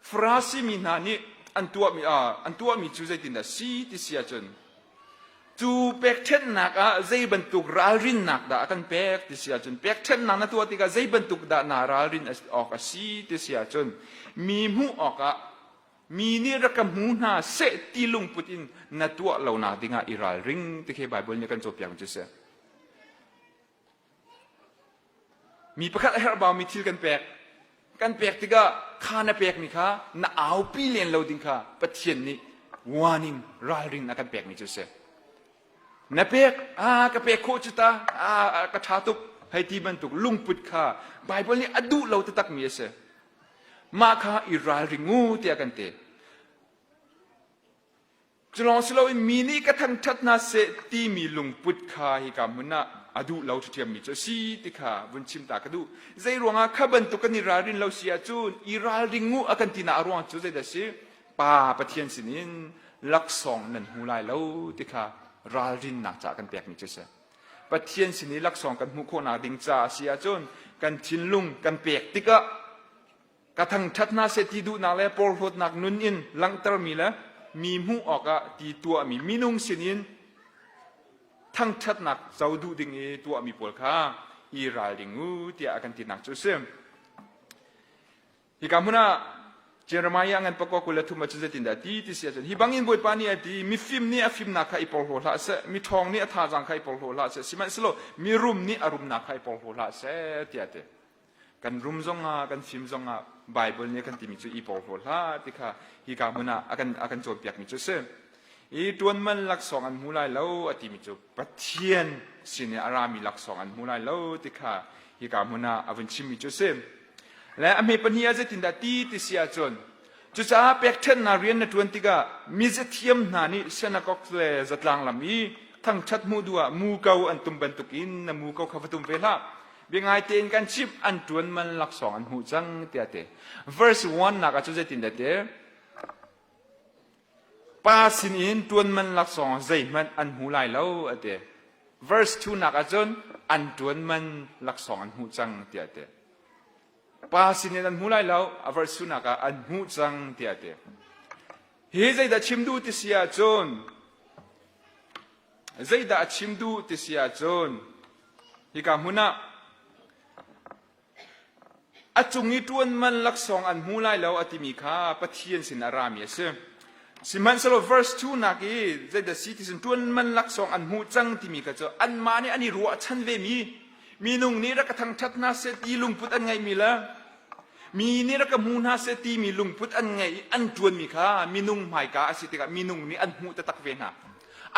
Farasi mi hna nih an tuahmi, an tuahmi cu zeitindah si ti si ahcun cu pekṭhenhnak ah zei bantuk ralrinnak dah a kan pek ti si ahcun pekṭhenhnak na tuah tikah zei bantuk dah naa ralrin awk a si ti si ahcun mi hmuh awkah mi nih rak ka hmu hna seh ti lungput in na tuah lonak dingah i ralring ti khi Baibal nih kan cawnpiak cu si. Mi pakhat a herhbaumi thil kan pek. Kan pek tikah kha na pekmi kha na aupi len lo ding kha Pathian nih warning ralrin a kan pekmi cu si. Na pek, ah ka pek khawh cu ta, ah ka ṭha tuk, hei ti bantuk lungput kha Baibal nih a duh lo taktakmi a si. Mah kha i ralring u tiah kan ti. Cu lawng si loin mi nih ka thangṭhat hna seh timi lungput kha hika hmun ah a duh lo ṭhiammi cu a si ti kha vun chim ta ka duh. Zei ruangah kha bantuk kan i ralrin lo si ahcun i ralring u a kan tinak a ruang cu zeidah a si? Pa Pathian sinin laksawng nan hmu lai lo ti kha ralrinnak caah kan pekmi cu a si. Pathian sin i laksawng kan hmuh khawhnak ding caah a si ahcun kan thinlung kan pek tikah Ka thangṭhat hna seh ti duhnak le porhlawtnak nun in langhtermi le mi hmuh awkah ti tuahmi minung sinin thangṭhatnak co duh ding i tuahmi pawl kha i ralring u tiah a kan tinak cu a si. Hika hmun ah Jeremiah ngan pakua 23 ah cun zeitindah a ti ti si ahcun hi bangin Bawipa nih a ti mifim nih a fimnak kha i porhlaw hlah seh miṭhawng nih a thazaang kha i porhlaw hlah seh sihmanhsehlaw mirum nih a rumnak kha i porhlaw hlah seh tiah a ti. Kan rum zongah kan fim zongah Bible nih a kan timi cu i porhlaw hlah ti kha hika hmun ah a kan a kan cawnpiakmi cu a si. I ṭuanman laksawng an hmu lai lo a timi cu Pathian sin i a rami laksawng an hmu lai lo ti kha hika hmun ah a vun chimmi cu a si. Le a hme pahnih ah zeitindah ti ti si ahcun cucaah pekṭhenhnak rian na ṭuan tikah mizathiam hna nih synagogue le zatlang lam i thangṭhat hmuh duh ah muko an tum bantukin na muko kha va tum ve hlah. Biangai tein kan chimh an ṭuan man laksawng an hmuh cang tiah ti. Verse 1 nak ah cu zeitin dah ti? Pa sinin ṭuan man laksawng zeihmanh an hmu lai lo a ti. Verse 2 nak ah cun an ṭuan man laksawng an hmuh cang tiah ti. Pa sinin an hmu lai lo a verse 2 nak ah an hmuh cang tiah ti. Hi zeidah chim duh ti si ahcun zeidah a chim duh ti si ahcun Hika hmun ah a cung i ṭuan man laksawng an hmu lai lo a timi kha Pathian sin a rami a si. Sihmanhsehlaw verse 2 nak i zeidah si ti cun ṭuan man laksawng an hmuh cang timi kha cu anmah nih an i ruahchan vemi minung nih rak ka thangṭhat hna seh ti lungput an ngeihmi le mi nih rak ka hmu hna seh timi lungput an ngeih i an ṭuanmi kha minung hmaika a si tikah minung nih an hmuh taktak ve hna.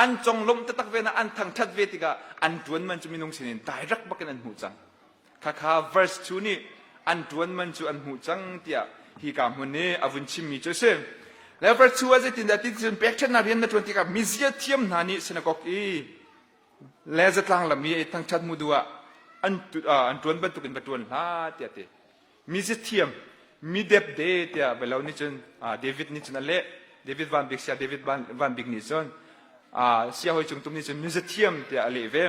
An conglawmh taktak ve hna, an thangṭhat ve tikah an ṭuan man cu minung sinin direct bakin an hmuh cang. Khakha verse 2 nih an ṭuan man cu an hmuh cang tiah hika hmun i a vun chimmi cu a si. Le verse 2 ah zeitindah ti cun pekṭhenhnak rian na ṭuan tikah mizia thiam hna nih sinagog i le zatlang lam i thangṭhat mu duh ah an an ṭuan bantukin va ṭuan hlah tiah a ti. Mizia thiam mi depde tiah velo nih cun David nih cun a leh. David Van Bik sia David Van Bik nih cun siahawi cung tum nih cun mizia thiam tiah a leh ve.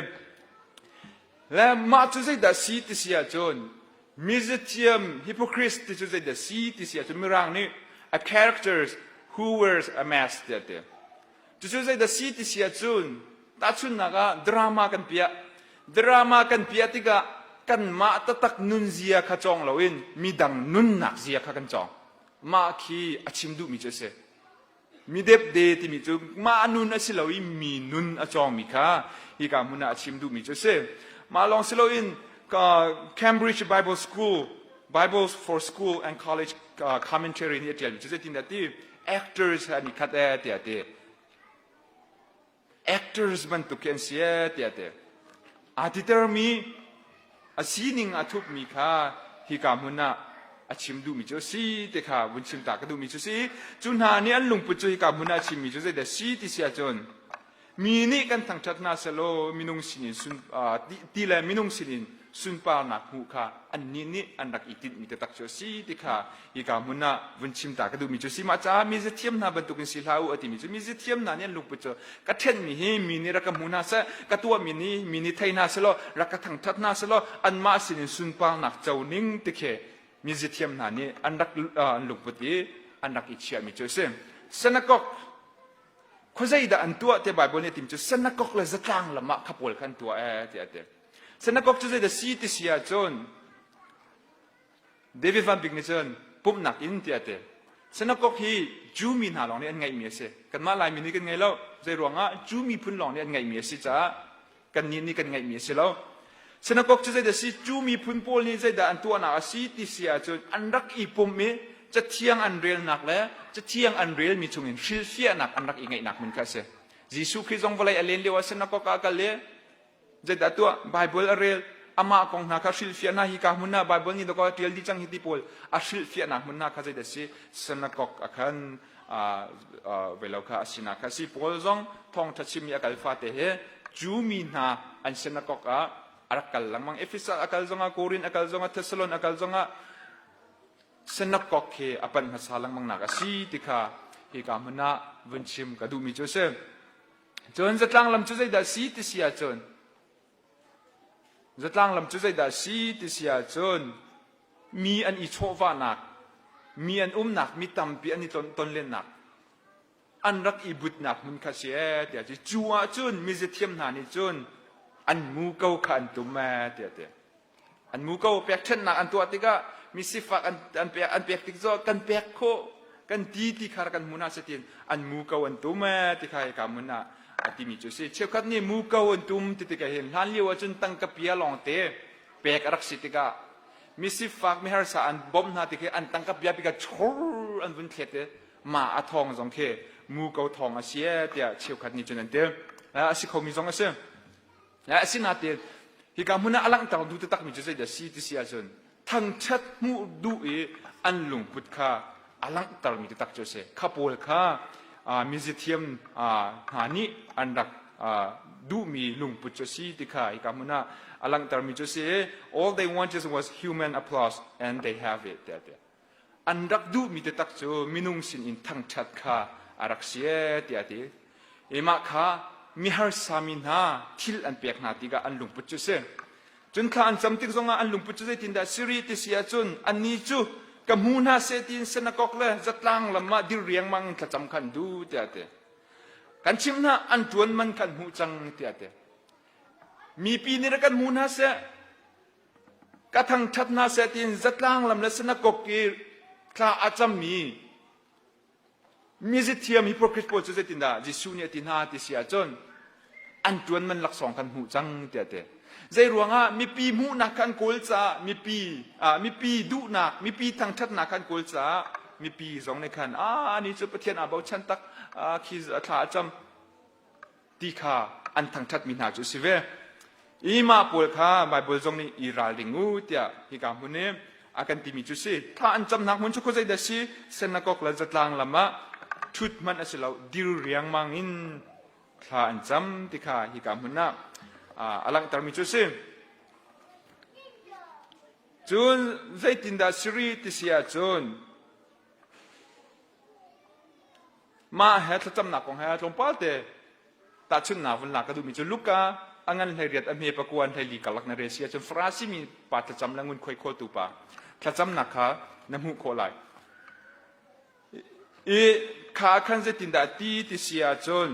Le mah cu zeidah si ti si ahcun mizathiam hypocrites ti cu zeidah si ti si ahcun Mirang nih a characters who wears a mask tiah ti. Cucu zeidah si ti si ahcun tahchunhnak ah drama kan piah. Drama kan piah tikah kanmah taktak nunzia kha cawng loin midang nunnak zia kha kan cawng. Mah khi a chim duhmi cu a si. Mi depde timi cu mah nun a si lo i mi nun a cawngmi kha hika hmun ah a chim duhmi cu a si. Mah lawng si loin Cambridge Bible School Bible for School and College commentary nih a ṭialmi cu zeitindah ti actors he an i khat ee tiah a ti. Actors bantuk khi an si ee tiah a ti. Aa titermi a sining a thupmi kha hika hmun ah a chim duhmi cu a si ti kha vun chim ta ka duhmi cu si. Cu hna nih an lungput cu hika hmun ah a chimmi cu zeidah si ti si ahcun mi nih kan thangṭhat hna selaw minung sinin sun ti le minung sinin sunparnak hmuh kha annih nih an rak i tinhmi taktak cu a si ti kha hika hmun ah vun chim ta ka duhmi cu si. Mah caah mi zathiam hna bantukin si hlah u a timi cu mi zathiam hna nih an lungput cu ka ṭhenmi hi mi nih rak ka hmu hna seh, ka tuahmi nih mi nih thei hna selaw rak ka thangṭhat hna selaw anmah sinin sunparnak co ning ti khi mi zathiam hna nih an rak an lungput i an rak i chiahmi cu a si. Synagogue khuazei dah an tuah tiah Baibal nih a tim cu synagogue le zatlang lam ah kha pawl kha an tuah ee tiah a ti. Synagogue cu zeidah si ti si ahcun David Van Bik nih cun pumhnak inn tiah a ti. Synagogue hi Jew mi hna lawng nih an ngeihmi a si. Kanmah Laimi nih kan ngei lo. Zei ruangah Jew miphun lawng nih an ngeihmi a si caah kannih nih kan ngeihmi a si lo. Synagogue cu zeidah a si? Jew miphun pawl nih zeidah an tuahnak a si ti si ahcun an rak i pum i cathiang an relnak le cathiang an relmi chungin hrilhfiahnak an rak i ngeihnak hmun kha a si. Jesuh Khrih zong vawlei a len lio ah synagogue ah a kal i Zeidah tuah? Baibal a rel. Amah kong hna kha hrilhfiah hna. Hika hmun ah Baibal nih dawkaw a ṭial dih cang hi ti pawl a hrilhfiahnak hmun hna kha zeidah a si? Synagogue ah khan velo kha a sinak kha a si. Paul zong thawngṭha chim i a kal fate he Jew mi hna an synagogue ah a rak kal lengmang. Ephesus a kal zongah, Korin a kal zongah, Thessalon a kal zongah synagogue khi a panh hmasa lengmang nak a si ti kha hika hmun ah vun chim ka duhmi cu a si. Cun zatlang lam cu zeidah si ti si ahcun zatlang lam cu zeidah si ti si ahcun mi an i chawhvahnak, mi an umnak, mi tampi an i tonlennak, an rak i butnak hmun kha si ee tiah ti. Cu ahcun mizathiam hna nih cun an muko kha an tum ee tiah ti. An muko pekṭhenhnak an tuah tikah misifak an, an pek an pek tik cu kan pek khawh kan ti ti kha kan hmu hna setin an muko an tum ee ti kha hika hmun ah a timi cu si. Cheukhat nih muko an tum ti tikah hin hlan lio ahcun tangka pia lawngte pek a rak si tikah misifak miharsa an bawmh hna tik hi an tangka pia pika chor an vun thlet i mah a thawng zong khi muko thawng a si ee tiah cheukhat nih cun an ti. A si khomi zong a si. Asinain hika hmun ah a langhter duh taktakmi cu zeidah si ti si ahcun thangṭhat hmuh duh i an lungput kha a langhtermi taktak cu a si. Kha pawl kha mizithiam hna nih an rak duhmi lungput cu a si ti kha hika hmun ah a langhtermi cu a si i all they wanted was human applause and they have it tiah a ti. An rak duhmi taktak cu minung sinin thangṭhat kha a rak si ee tiah a ti. I mah kha miharsa mi hna thil an pek hna tikah an lungput cu a si. Cun thla an cam tik zongah an lungput cu zeitindah si rih ti si ahcun annih cu ka hmu hna seh tiin synagogue le zatlang lam ah dir riangmang in thlacam kha an duh tiah a ti. Kan chimh hna an ṭuan man kha an hmuh cang tiah a ti. Mipi nih rak kan hmu hna seh Ka thangṭhat hna seh tiin zatlang lam le sinakok i thla a cammi. Mizithiam hypocrite pawl cu zeitindah Jesuh nih a ti hna ti si ahcun an ṭuan man laksawng kan hmuh cang tiah a ti. Zei ruangah mipi hmuhnak kha an kawl caah mipi mipi duhnak mipi thangṭhatnak kha an kawl caah mipi zong nih khan ah ni cu Pathian aa bochan tak khi thla a cam ti kha an thangṭhatmi hna cu a si ve. I mah pawl kha Baibal zong nih i ralring u tiah hika hmun i a kan timi cu si. Thla an camnak hmun cu khuazei dah si? Senakok le zatlang lam ah ṭhut hmanh a si lo, dir riangmang in thla an cam ti kha hika hmun ah a langhtermi cu si. Cun zeitindah siri ti si ahcun Mah he thlacamnak kong he tlawmpal te tahchunhnak vun lak ka duhmi cu Luka a ngan 18 a hme pakua 14 karlak na rel si ahcun Farasi mi pa thlacam le ngunkhuai khawltu pa thlacamnak kha na hmuh khawh lai. I kha khan zeitindah ti ti si ahcun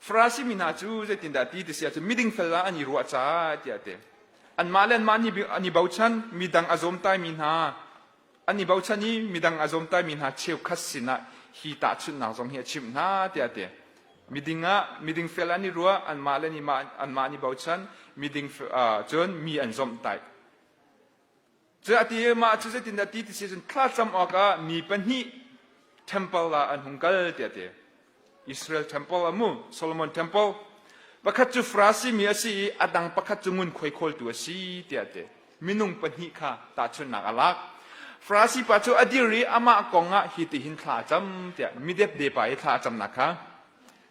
Farasi mi hna cu zeitindah ti ti si ahcun miding fel ah an i ruah caah tiah a ti. Anmah le anmah an i bochan, midang a zawmtaimi hna an i bochan i midang a zawmtaimi hna cheukhat sinah hi tahchunhnak zong hi a chimh hna tiah a ti. Miding ah miding fel an i ruah, anmah le anmah an i bochan, miding cun mi an zawmhtaih. Cu a ti i mah cu zeitindah ti ti si cun thlacam awkah mi pahnih temple ah an hung kal tiah a ti. Israel temple a mu, Solomon temple. Pakhat cu Farasi mi a si i a dang pakhat cu ngunkhuai khawltu a si tiah a ti. Minung pahnih kha tahchunhnak a lak. Farasi pa cu a dir i amah kong ah hi tihin thla a cam tiah midepde pa i thla a camnak kha.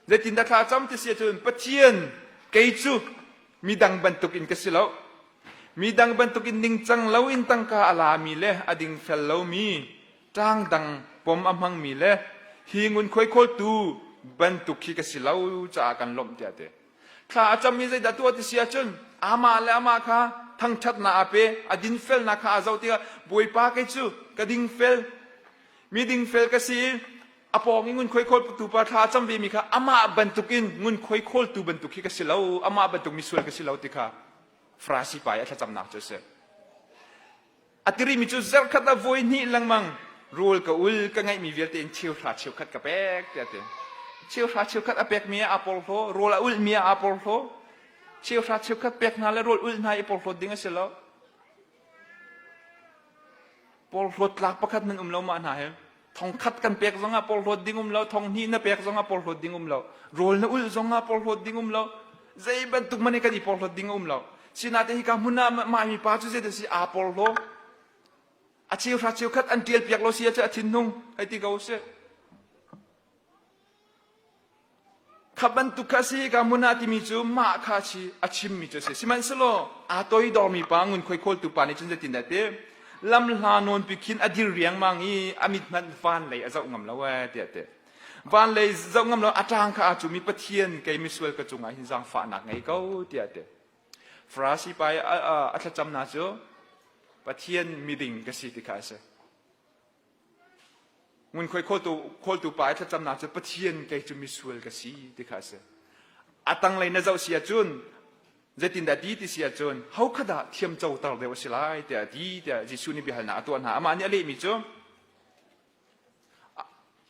Zeitindah thla a cam ti si ahcun Pathian kei cu midang bantukin ka si lo. Midang bantukin ningcang loin tangka a lami le a dingfel lomi, ṭaangdang pom a hmangmi le hi ngunkhuai khawltu bantuk hi ka si lo caah kan lawmh tiah a ti. Thla a cam i zeidah tuah ti si ahcun amah le amah kha thangṭhatnak a pe, a dinfelnak kha aa zoh tikah Bawipa kei cu ka dingfel, mi dingfel ka si i a pawng i ngunkhuai khawltu pa thla a cam vemi kha amah bantukin ngunkhuai khawltu bantuk hi ka si lo, amah bantuk misual ka si lo ti kha Farasi pa i a thlacamnak cu a si. A tirimi cu zarhkhat ah voi hnih lengmang rawl ka ul ka ngeihmi vialte in cheuhra cheukhat ka pek tiah a ti. Cheuhra cheukhat a pekmi ah aa porhlaw, rawl a ulhmi ah aa porhlaw. Cheuhra cheukhat pek hna le rawl ulh hna i porhlawt ding a si lo. Porhlawt tlak pakhat nan um lo mah hna hi. Thongkhat kan pek zongah porhlawt ding um lo, thonghnih na pek zongah porhlawt ding um lo, rawl na ulh zongah porhlawt ding um lo, zei bantuk man in kan i porhlawt ding um lo. Sinain hika hmun ah mah mi pa cu zeidah si aa porhlaw. A cheuhra cheukhat an ṭial piak lo si ahcun a thinhung hei ti ko sih. Kha bantuk kha a si ka hmun ah timi cu mah kha a a chimmi cu a si. Sihmanhsehlaw aa toidormi pa ngunkhuai khawltu pa nih cun zeitindah a ti? Lam hla nawnpi khin a dir riangmang i a mit hmanh van lei a zoh ngam lo ee tiah a ti. Van lei zoh ngam lo a ṭang kha aa cum i Pathian kei misual ka cungah hin zaangfahnak ngei ko tiah a ti. Farasi pa i a thlacamnak cu Pathian miding ka si ti kha a si. Ngunkhuai khawltu, khawltu pa i thlacamnak cu Pathian kei cu misual ka si ti kha a si. A tanglei na zoh si ahcun zeitindah ti ti si ahcun ho kha dah thiamcoter deuh a si lai tiah a ti tiah Jesuh nih biahalnak a tuah hna. Amah nih a lehmi cu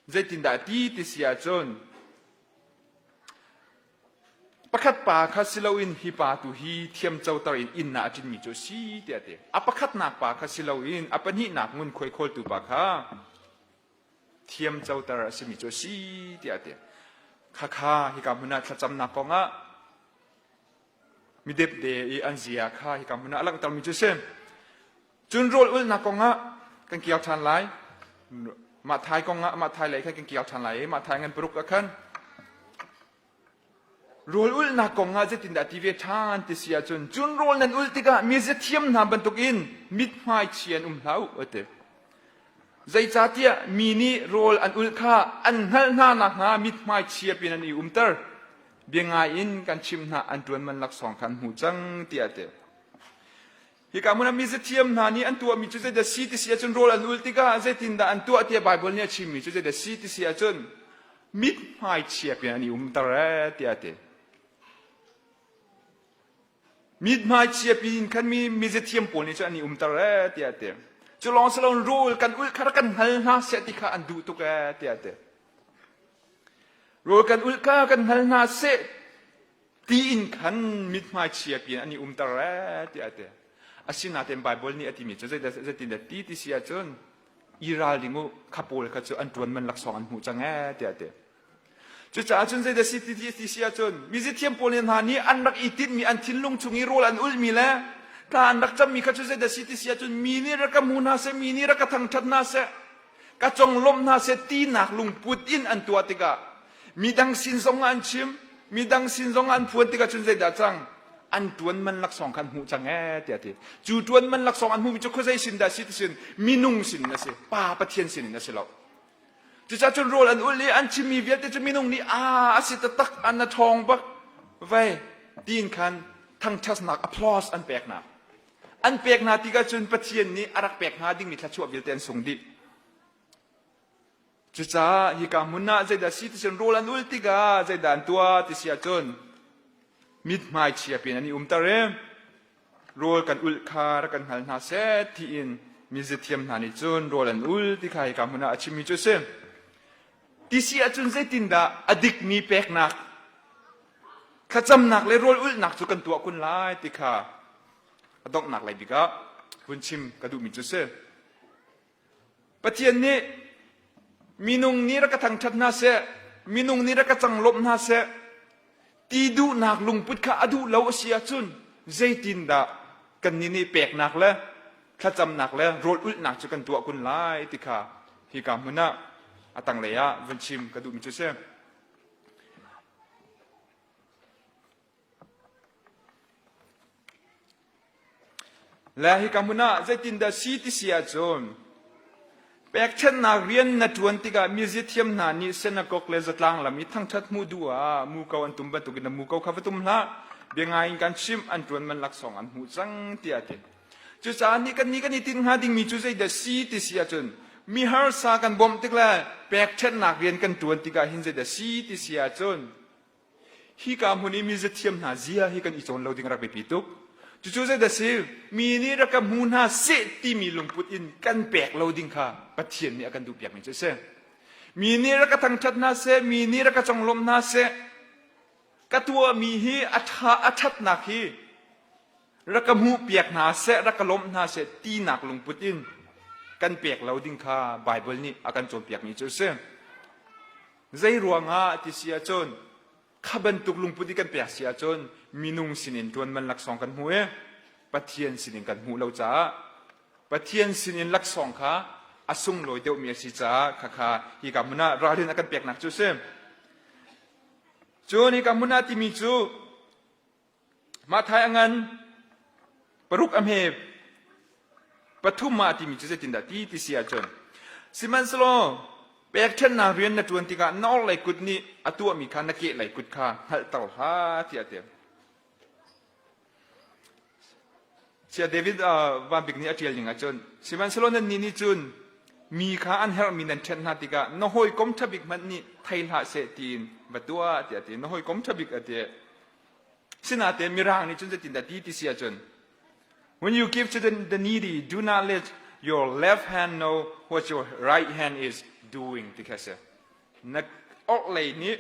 zeitindah ti ti si ahcun Pakhat pa kha si loin hi pa tu hi thiamcoter in inn ah a ṭinmi cu a si tiah a ti. A pakhatnak pa kha si loin a pahnihnak ngunkhuai khawltu pa kha thiamcoter a simi cu a si tiah a ti. Khakha hika hmun ah thlacamnak kongah midepde i an zia kha hika hmun ah a langhtermi cu a si. Cun rawl ulhnak kongah kan kir ṭhan lai. Mah thai kongah mah thai lei khan kan kir ṭhan lai i mah thai ngan paruk ah khan Rawl ulhnak kong ah zeitindah ti ve ṭhan ti si ahcun cun rawl nan ulh tikah mi ziathiam hna bantukin mithmai chia in um hlah u a ti. Zeicahtiah mi nih rawl an ulh kha an hngalh hna nakhnga mithmai chia pin an i umter. Bia ngai in kan chimh hna an ṭuan man laksawng kha an hmu cang tiah a ti. Hika hmun ah mi zathiam hna nih an tuahmi cu zeidah si ti si ahcun rawl an ul tikah zeitindah an tuah tiah Baibal nih a chimmi cu zeidah si ti si ahcun mithmai chia piin an i umter ee tiah a ti. Mithmai chia piin khan mi mi zathiam pawl nih cun an i umter ee tiah a ti. Cu lawng si loin rawl kan ulh kha rak kan hngal hna seh ti kha an duh tuk ee tiah a ti. Rawl kan ulh kha kan hngal hna seh tiin khan mithmai chia piin an i umter ee tiah a ti. Asinain Baibal nih a timi cu zeitindah ti ti si ahcun i ralring u kha pawl kha cu an ṭuan man laksawng an hmuh cang ee tiah a ti. Cucaah cun zeidah si ti ti si ahcun mizithiam pawl hna nih an rak i tinhmi an thinlung chung i rawl an ulhmi le thla an rak cammi kha cu zeidah si ti si ahcun mi nih rak ka hmu hna seh mi nih rak ka thangṭhat hna seh ka conglawmh hna seh tinak lungput in an tuah tikah midang sin zong ah an chim midang sin zong ah an phuan tikah cun zeidah cang an ṭuan man laksawng kha an hmuh cang ee tiah a ti cu ṭuan man laksawng an hmuhmi cu khuazei sin dah si ti sin minung sin in a si pa Pathian sin in a si lo Cucaah cun rawl an ulh i an chimmi vialte cu minung nih aa a si taktak an a ṭhawng bak vei tiin khan thangṭhatnak applause an pek hna. An pek hna tikah cun Pathian nih a rak pek hnga dingmi thluachuah vialte an sung dih. Cucaah hika hmun ah zeidah si ti cun rawl an ulh tikah zeidah an tuah ti si ahcun mithmai chia piin an i umter i rawl kan ulh kha rak kan hngal hna seh tiin mizathiam hna nih cun rawl an ul ti kha hika hmun ah a chimmi cu a si. Ti si ahcun zeitindah a dikmi peknak thlacamnak le rawl ulhnak cu kan tuah kun lai ti kha a donghnak lei bik ah hun chim ka duhmi cu a si. Pathian nih minung nih rak ka thangṭhat hna seh, minung nih rak ka canglawmh hna seh ti duhnak lungput kha a duh lo a si ahcun zeitindah kannih nih peknak le thlacamnak le rawl ulhnak cu kan tuah kun lai ti kha hika hmun ah a tanglei ah vun chim ka duhmi cu a si. Le hika hmun ah zeitindah si ti si ahcun pekṭhenhnak rian na ṭuan tikah miziathiam hna nih synagog le zatlang lam i thangṭhat hmuh duh ah muko an tum bantukin na muko kha va tum hlah. Bia ngai in kan chimh an ṭuan man laksawng an hmuh cang tiah a ti. Cucaah nih kannih kan i tinh hnga dingmi cu zeidah si ti si ahcun mi harsa kan bawmh tik le pekṭhenhnak rian kan ṭuan tikah hin zeidah si ti si ahcun Hika hmun i mizathiam hna zia hi kan i cawn lo ding rak biapi tuk. Cucu zeidah si? Mi nih rak ka hmu hna seh timi lungput in kan pek lo ding kha Pathian nih a kan duhpiakmi cu a si. Mi nih rak ka thangṭhat hna seh, mi nih rak ka conglawmh hna seh, ka tuahmi hi a ṭha a ṭhatnak hi rak ka hmuhpiak hna seh, rak ka lawmh hna seh tinak lungput in kan pek lo ding kha Baibal nih a kan cawnpiakmi cu a si. Zei ruangah ti si ahcun kha bantuk lungput i kan pek si ahcun minung sinin ṭuan man laksawng kan hmu i Pathian sinin kan hmuh lo caah Pathian sinin laksawng kha a sunglawi deuhmi a si caah khakha hika hmun ah ralrin a kan peknak cu a si. Cun hika hmun ah timi cu Matthai a ngan paruk a hme pathum ah a timi cu zeitindah ti ti si ahcun sihmanhsehlaw pekṭhenhnak rian na ṭuan tikah na orhlei kut nih a tuahmi kha na kehlei kut kha hngalhter hlah tiah a ti. Sia David Van Bik nih a ṭial ning ahcun sihmanhsehlaw nannih nih cun mi kha an herhmi nan ṭhenh hna tikah na hawikom ṭha bik hmanh nih thei hlah seh tiin va tuah tiah a ti. Na hawikom ṭha bik a ti. Sinain Mirang nih cun zeitindah ti ti si ahcun When you give to the, the needy, do not let your left hand know what your right hand is doing ti kha si. Na orhlei nih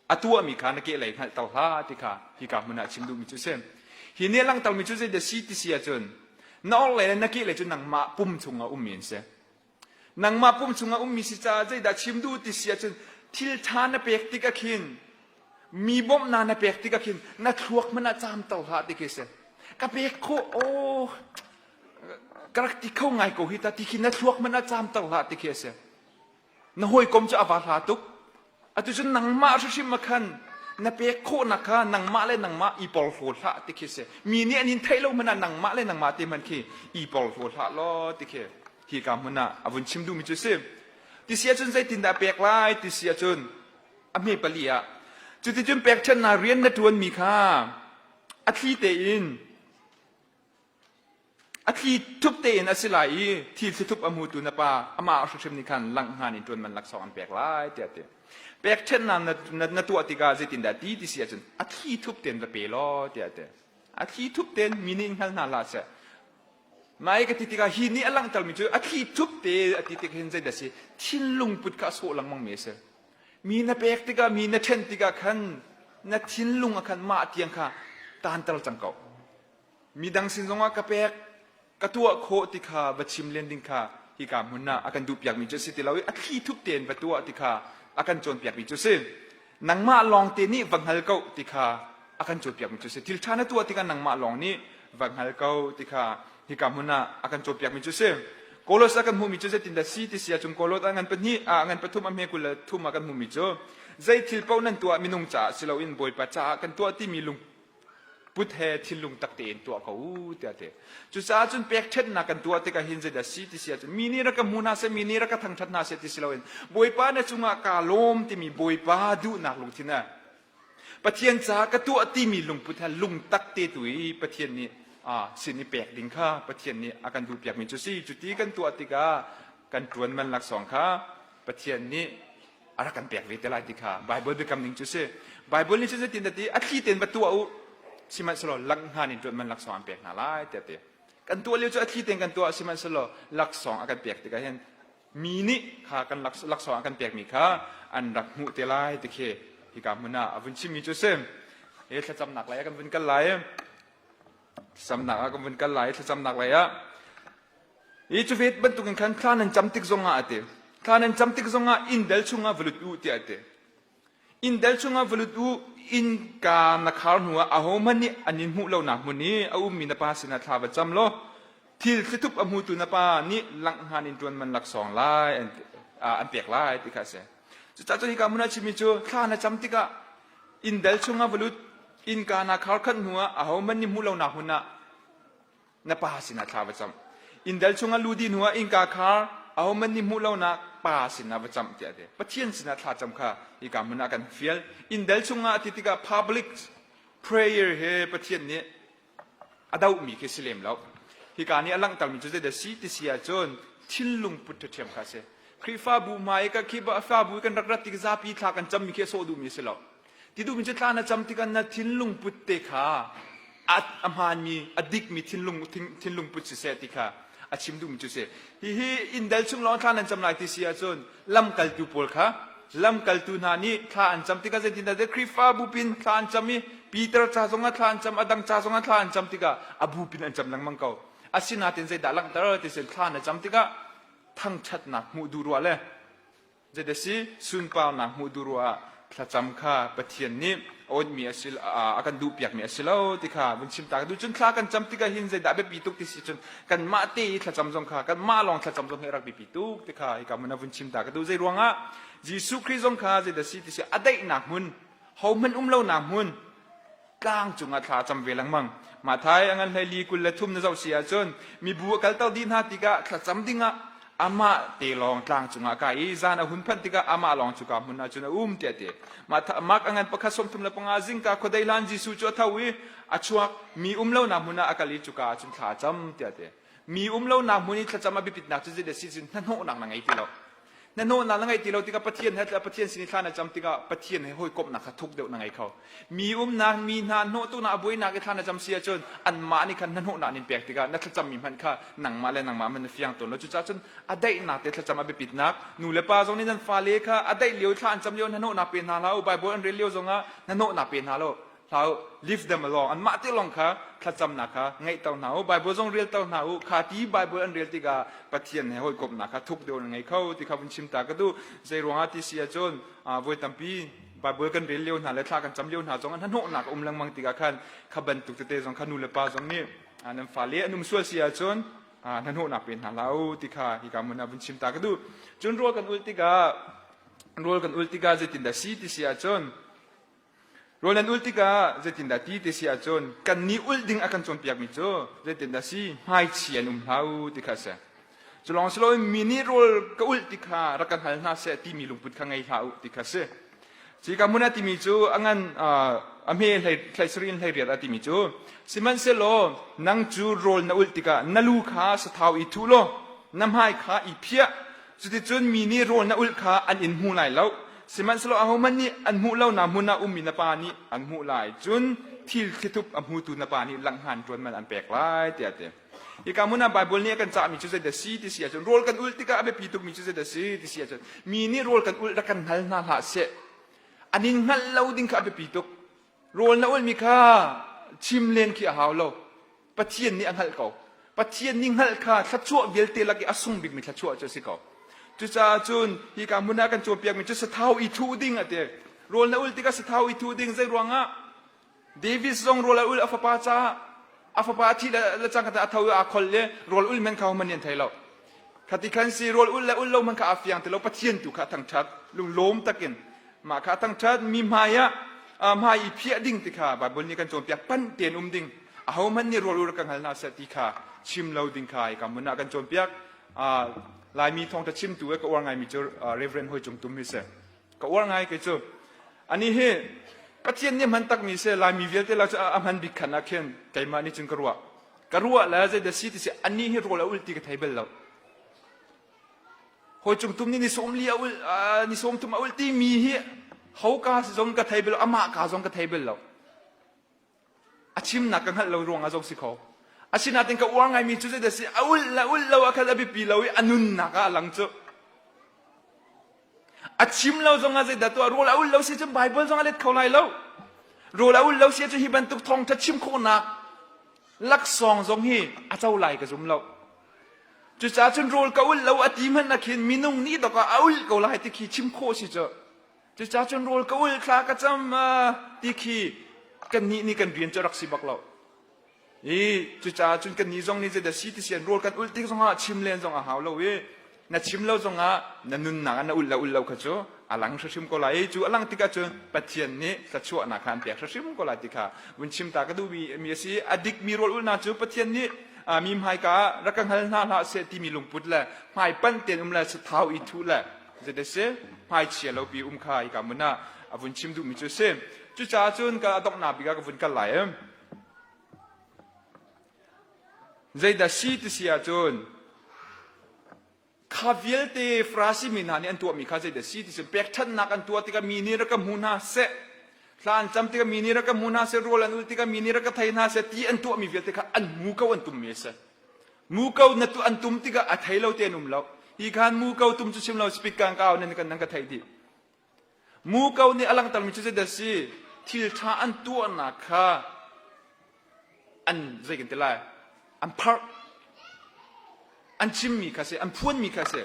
a tuahmi kha na kehlei hngalhter hlah ti kha hika hmun ah chim duhmi cu si. Hi nih a langhtermi cu zeidah si ti si ahcun na orhlei le na kehlei cu nangmah pum chungah ummi an si. Nangmah pum chungah ummi si caah zeidah chim duh ti si ahcun thil ṭha na pek tik ah khin mi bawmhnak na pek tik ah khin na thluak hmanh ah caamter hlah ti khi si. Ka pek khawh aw ka rak ti kho ngai ko hi ta ti khi na thluak hmanh ah caamter hlah ti khi a si. Na hawikom cu a va hla tuk. Atu cun nangmah hrimhrim ah khan na pek khawhnak kha nangmah le nangmah i porhlaw hlah ti khi si. Mi nih an in theih lo hmanh ah nangmah le nangmah te hmanh khi i porhlaw hlah law ti khi hika hmun ah a vun chim duhmi cu si. Ti si ahcun zeitindah pek lai ti si ahcun a hme pali ah cuticun pekṭhenhnak rian na ṭuanmi kha a thli tein A thli thup tein a si lai i thil thlithup a hmutu na pa amah hrimhrim nih khan langhngan in ṭuanman laksawng an pek lai tiah a ti. Pekṭhenhnak na, na, na tuah tikah zeitindah ti ti si ahcun a thli thup tein va pe law tiah a ti. A thli thup tein mi nih hngal hna hlah seh. Mai ka ti tikah hi nih a langhtermi cu a thli thup te a ti tik hin zeidah si thinlung put kha a sawh lengmang mi a si. Mi na pek tikah mi na ṭhen tikah khan na thinlung ah khan mah tiang kha taanter cang ko. Midang sin zongah ka pek ka tuah khawh ti kha va chim len ding kha hika hmun ah a kan duhpiakmi cu a si ti lo i a thli thup tein va tuah ti kha a kan cawnpiakmi cu a si. Nangmah lawng te nih va hngal ko ti kha a kan cawnpiakmi cu a si. Thil ṭha na tuah tikah nangmah lawng nih va hngal ko ti kha hika hmun ah a kan cawnpiakmi cu a si. Kolos ah kan hmuhmi cu zeitindah si ti si ahcun Kolos ah ngan pahnih ah ngan pathum a hme 23 ah kan hmuhmi cu zei thil paoh nan tuah minung caah si loin Bawipa caah kan tuah timi lung put he thinlung tak tein tuah ko u tiah ti. Cucaah cun pekṭhenhnak kan tuah tikah hin zeidah si ti si ahcun mi nih rak ka hmu hna seh, mi nih rak ka thangṭhat hna seh ti si loin Bawipa na cungah kaa lawm timi Bawipa duhnak lungthin ah Pathian caah ka tuah timi lungput he lungtak te tu i Pathian nih sin i pek ding kha Pathian nih a kan duhpiakmi cu si. Cuti kan tuah tikah kan ṭuan man laksawng kha Pathian nih a rak kan pek ve te lai ti kha Bible biakam ning cu si. Bible nih cun zeitin ti a thli tein va tuah u sihmanhsehlaw langhngan in ṭuan man laksawng an pek hna lai tiah ti. Kan tuah lio cu a thli tein kan tuah sihmanhsehlaw laksawng a kan pek tikah hin mi nih kha kan laksawng a kan pekmi kha an rak hmuh te lai ti khi hika hmun ah a vun chimmi cu si. He thlacamnak lei ah kan vun kal lai. Thlacamnak ah kan vun kal lai. Thlacamnak lei ah Hi cu vet bantukin khan thla nan cam tik zongah a ti. Thla nan cam tik zongah inn dal chungah va lut u tiah a ti. Inn dal chungah va lut u, innka na khar hnuah ahohmanh nih an in hmuh lonak hmun i a ummi na pa sinah thla va cam law thil thlithup a hmutu na pa nih langhngan in ṭuan man laksawng lai an pek lai ti kha a si. Cucaah cun hika hmun ah chimmi cu thla na cam tikah inn dal chungah va lut, innka na khar khanh hnuah ahohmanh nih hmuh lonak hmun ah na pa sinah thla va cam. Inndal chungah lu dih hnuah innka khar ahohmanh nih hmuh lonak pa sinah va cam tiah a ti. Pathian sinah thla cam kha hika hmun ah kan fial. Inndal chungah a ti tikah public prayer he Pathian nih a dohmi khi si lem lo. Hika nih a langhtermi cu zeidah si ti si ahcun thinlung put ṭhiam kha a si. Khrihfabu hmai ka Khrihfabu kan rak rat tik zapi thla kan cammi khi a sawh duhmi a si lo. Ti duhmi cu thla na cam tikah na thinlung put te kha a hmaanmi a dikmi thinlung thinlung put siseh ti kha a chim duhmi cu si. Hihi inndal chung lawng thla nan cam lai ti si ahcun lamkaltu pawl kha lamkaltu hna nih thla an cam tikah zeitindah Khrihfabu pin thla an cam i Peter ca zongah thla an cam a dang ca zongah thla an cam tikah a bu pin an cam lengmang ko. Asinain zeidah langhter ti sin thla na cam tikah thangṭhatnak hmuh duh ruah le Zeidah si sunparnak hmuh duh ruah ah thlacam kha Pathian nih a awnhmi a si a kan duhpiakmi a si lo ti kha vun chim ta ka duh. Cun thla kan cam tikah hin zeidah a biapi tuk ti si cun kanmah te i thlacam zong kha kanmah lawng thlacam zong hi a rak biapi tuk ti kha hika hmun ah vun chim ta ka duh. Zei ruangah Jesuh Khrih zong kha zeidah si ti si a daihnak hmun hohmanh um lonak hmun tlang cungah thla a cam ve lengmang. Mathai a ngan hlei 23 na zoh si ahcun mibu a kalter dih hna tikah thlacam dingah amah te lawng tlang cungah kai i zan a hun phanh tikah amah lawng cuka hmun ah cun a um tiah ti. Mark a ngan pakhat 35 zingka khuadei hlan Jesuh cu a tho i a chuak mi um lonak hmun ah a kal i cuka ah cun thla a cam tiah ti. Mi um lonak hmun i thlacam a biapitnak cu zeidah si cun hnahnawhnak na ngei ti lo. Hnahnawhnak na ngeih ti lo tikah Pathian he Pathian sin i thla na cam tikah Pathian he hawikomhnak kha thuk deuh na ngei kho. Mi umnak, mi hna hnawhtuknak a buainak i thla na cam si ahcun anmah nih khan hnahnawhnak an in pek tikah na thlacammi hmanh kha nangmah le nangmah hmanh na fiang tawn lo. Cucaah cun a daihnak te thlacam a biapitnak nu le pa zong nih nan fale kha a daih lio thla an cam lio hnahnawhnak pe hna hlah u. Bible an rel lio zongah hnahnawhnak pe hna lo. Hlah u, leave them alone. Anmah te lawng kha thlacamnak kha ngaihter hna u. Bible zong relter hna u. Kha ti Bible an rel tikah Pathian he hawikomhnak kha thuk deuh in ngei kho ti kha vun chim ta ka duh. Zei ruangah ti si ahcun voi tampi Bible kan rel lio hna le thla kan cam lio hna zong ah hnahnawhnak a um lengmang tikah khan kha bantuk tete zong kha nu le pa zong nih nan fale an um sual si ahcun hnahnawhnak pe hna hlah u ti kha hika hmun ah vun chim ta ka duh. Cun rawl kan ulh tikah rawl kan ulh tikah zeitindah si ti si ahcun Rawl nan ulh tikah zeitindah ti ti si ahcun kannih ulh ding a kan cawnpiakmi cu zeitindah si hmaichi an um hlah u ti kha a si. Cu lawng si loin mi nih rawl ka ulh ti kha rak ka hngal hna seh timi lungput kha ngei hlah u ti kha a si. Cika hmun a timi cu a ngan a hme hlei hlei sarih in hlei riat a timi cu sihmanhsehlaw nang cu rawl na ulh tikah na lu kha sathau i thuh law na hmai kha i phiah Cuticun mi nih rawl na ulh kha an in hmu lai lo. Sihmanhsehlaw ahohmanh nih an hmuh lonak hmun ah ummi na pa nih an hmuh lai. Cun thil thlithup a hmutu na pa nih langhhngan ṭuan man an pek lai, tiah a ti. Hika hmun ah Bible nih a kan cahmi cu zeidah si ti si ahcun rawl kan ulh tikah a biapi tukmi cu zeidah si ti si ahcun mi nih rawl kan ulh rak kan hngal hna hlah seh. An in hngalh lo ding kha a biapi tuk. Rawl na ulhmi kha chim len khi a hau lo. Pathian nih a hngalh ko. Pathian nih hngalh kha thluachuah vialte lak i a sung bikmi thluachuah cu a si ko. Cucaah cun hika hmun ah kan cawnpiakmi cu sathau i thuh ding a ti. Rawl na ulh tikah sathau i thuh ding zei ruangah David zong rawl a ulh a fapa caah a fapa a thih le cang kha a tho i aa khol i rawl ul men kha hohmanh nih an thei lo. Khati khan si rawl ul le ul lo hmanh kha aa fiang ti lo Pathian tu kha a thangṭhat lunglawm takin mah kha a thangṭhat mi hmai ah hmai i phiah ding ti kha Baibal nih kan cawnpiak panh tein um ding ahohmanh nih rawl ul ka hngal hna seh ti kha chim lo ding kha hika hmun ah kan cawnpiak. Laimi thawngṭha chimtu i ka uar ngaimi cu Reverend Hoi Cung Tum hi si. Ka uar ngai kei cu. Ani hi Pathian nih hman takmi si Laimi vialte la cu a hman bik khan ah khin keimah nih cun ka ruah. Ka ruah le zeidah si ti si ani hi rawl a ulh ti ka thei bal lo. Hawi cung tum nih ni sawm li a ulh ni sawm thum a ulh timi hi hoka si zong ka thei bal lo amah ka zong ka thei bal lo. A chimnak ka hngalh lo ruangah zong si kho. Asinain ka uar ngaimi cu zeidah si a ulh le ulh lo ah khan a biapi lo i a nunnak ah a lang cu. A chim lo zongah zeidah tuah rawl a ulh lo si cun Bible zong a let kho lai lo. Rawl a ulh lo si cu hi bantuk thawngṭha chim khawhnak laksawng zong hi a co lai ka zum lo. Cucaah cun rawl ka ulh lo a ti hmanh ah khin minung nih dok ah a ulh ko lai ti khi chim khawh si cu. Cucaah cun rawl ka ul thla ka cam ti khi kannih nih kan rian cu rak si bak lo. I cucaah cun kannih zong nih zeidah si ti sian rawl kan ulh tik zongah chim len zong a hau lo i na chim lo zongah na nunnak ah na ulh lo ulh lo kha cu a lang hrimhrim ko lai i cu a lang tikah cun Pathian nih thluachuahnak kha an pek hrimhrim ko lai ti kha vun chim ta ka duhmi mi a si. A dikmi rawl ulhnak cu Pathian nih mi hmaika ah rak ka hngal hna hlah seh timi lungput le hmaipanh tein um le sathau i thuh le Zeidah si? Hmaichia lopi um kha hika hmun ah a vun chim duhmi cu a si. Cucaah cun ka donghnak bik ah ka vun kal lai. Zeidah si ti si ahcun kha vialte Farasi mi hna nih an tuahmi kha zeidah si ti si pekṭhanhnak an tuah tikah mi nih rak ka hmu hna seh thla an cam tikah mi nih rak ka hmu hna seh rawl an ulh tikah mi nih rak ka thei hna seh ti an tuahmi vialte kha an hmu ko an tummi a si. Muko na tu an tum tikah a thei lo te an um lo. Hi khan muko tum cu chim lo speak kan ka nan kan nan ka theih dih. Muko nih a langhtermi cu zeidah si? Thil ṭha an tuahnak kha an zei kan ti lai? An pharh. An chimmi kha si, an phuanmi kha si.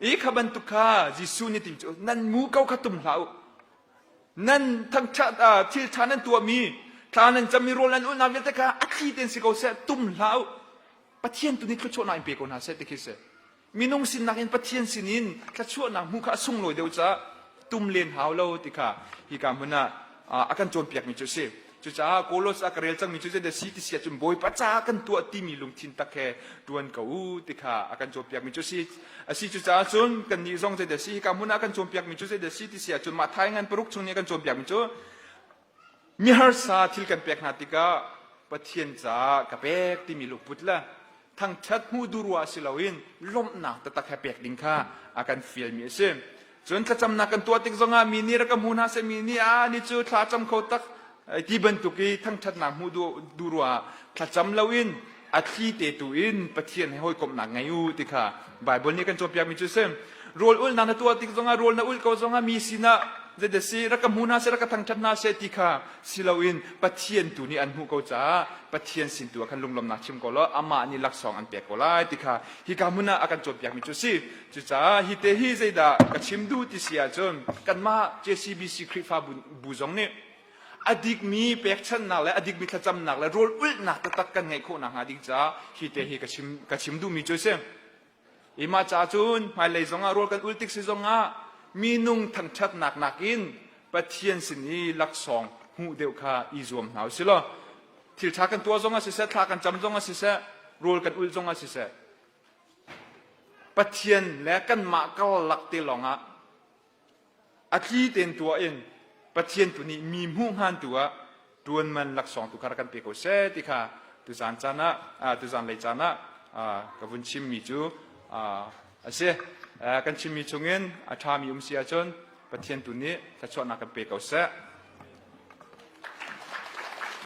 I kha bantuk kha Jesuh nih tim cu nan muko kha tum hlah u. Nan thangṭhat thil ṭha nan tuahmi, thla nan cammi rawl nan ulhnak vialte kha a thli tein si ko seh, tum hlah u. Pathian tu nih thluachuahnak in pe ko hna seh ti khi si. Minung sinnak in Pathian sinin thluachuahnak hmuh kha a sunglawi deuh caah tum len hau lo ti kha hika hmun ah a kan cawnpiakmi cu a si. Cucaah Kolos ah ka rel cangmi cu zeidah si ti si ahcun Bawipa caah kan tuah timi lungthin tak he ṭuan ko u ti kha a kan cawnpiakmi cu a si. A si cucaah cun kannih zong zeidah si hika hmun ah kan cawnpiakmi cu zeidah si ti si ahcun mah thaingan paruk chung nih a kan cawnpiakmi cu miharsa thil kan pek hna tikah Pathian caah ka pek timi lungput le thangṭhat hmuh duh ruah si loin lawmhnak taktak he pek ding kha a kan fialmi a si. Cun thlacamnak kan tuah tik zongah mi nih rak ka hmu hna seh mi nih a ni cu thla cam kho tak ti bantuk i thangṭhatnak hmuh duh ruah thlacam loin a thli te tu in Pathian he hawikomhnak ngei u ti kha Baibal nih kan cawnpiakmi cu si. Rawl ulhnak na tuah tik zongah rawl na ulh ko zongah mi sinah zeidah si rak ka hmu hna seh rak ka thangṭhat hna seh ti kha si loin Pathian tu nih an hmuh ko caah Pathian sin tu ah khan lunglawmhnak chim ko law amah nih laksawng an pek ko lai ti kha hika hmun ah a kan cawnpiakmi cu si. Cucaah hi te hi zeidah ka chim duh ti si ahcun kanmah JCBC Khrihfa bu zong nih a dikmi pekchanhnak le a dikmi thlacamnak le rawl ulhnak taktak kan ngeih khawh nakhnga ding caah hi te hi ka chim ka chim duhmi cu a si. I mah caah cun hmailei zongah rawl kan ul tik si zongah minung thangṭhatnak nakin Pathian sin i laksawng hmuh deuh kha i zuam hna usih law thil ṭha kan tuah zongah siseh, thla kan cam zongah siseh, rawl kan ulh zongah siseh Pathian le kanmah karlak te lawngah a tli tein tuah in Pathian tu nih mi hmuh hngan tu ah ṭuan man laksawng tu kha rak kan pe ko seh ti kha tuzan caan ah tuzan lei caan ah ka vun chimmi cu a si. Kan chimmi chungin a ṭhami um si ahcun Pathian tu nih thluachuahnak kan pe ko seh.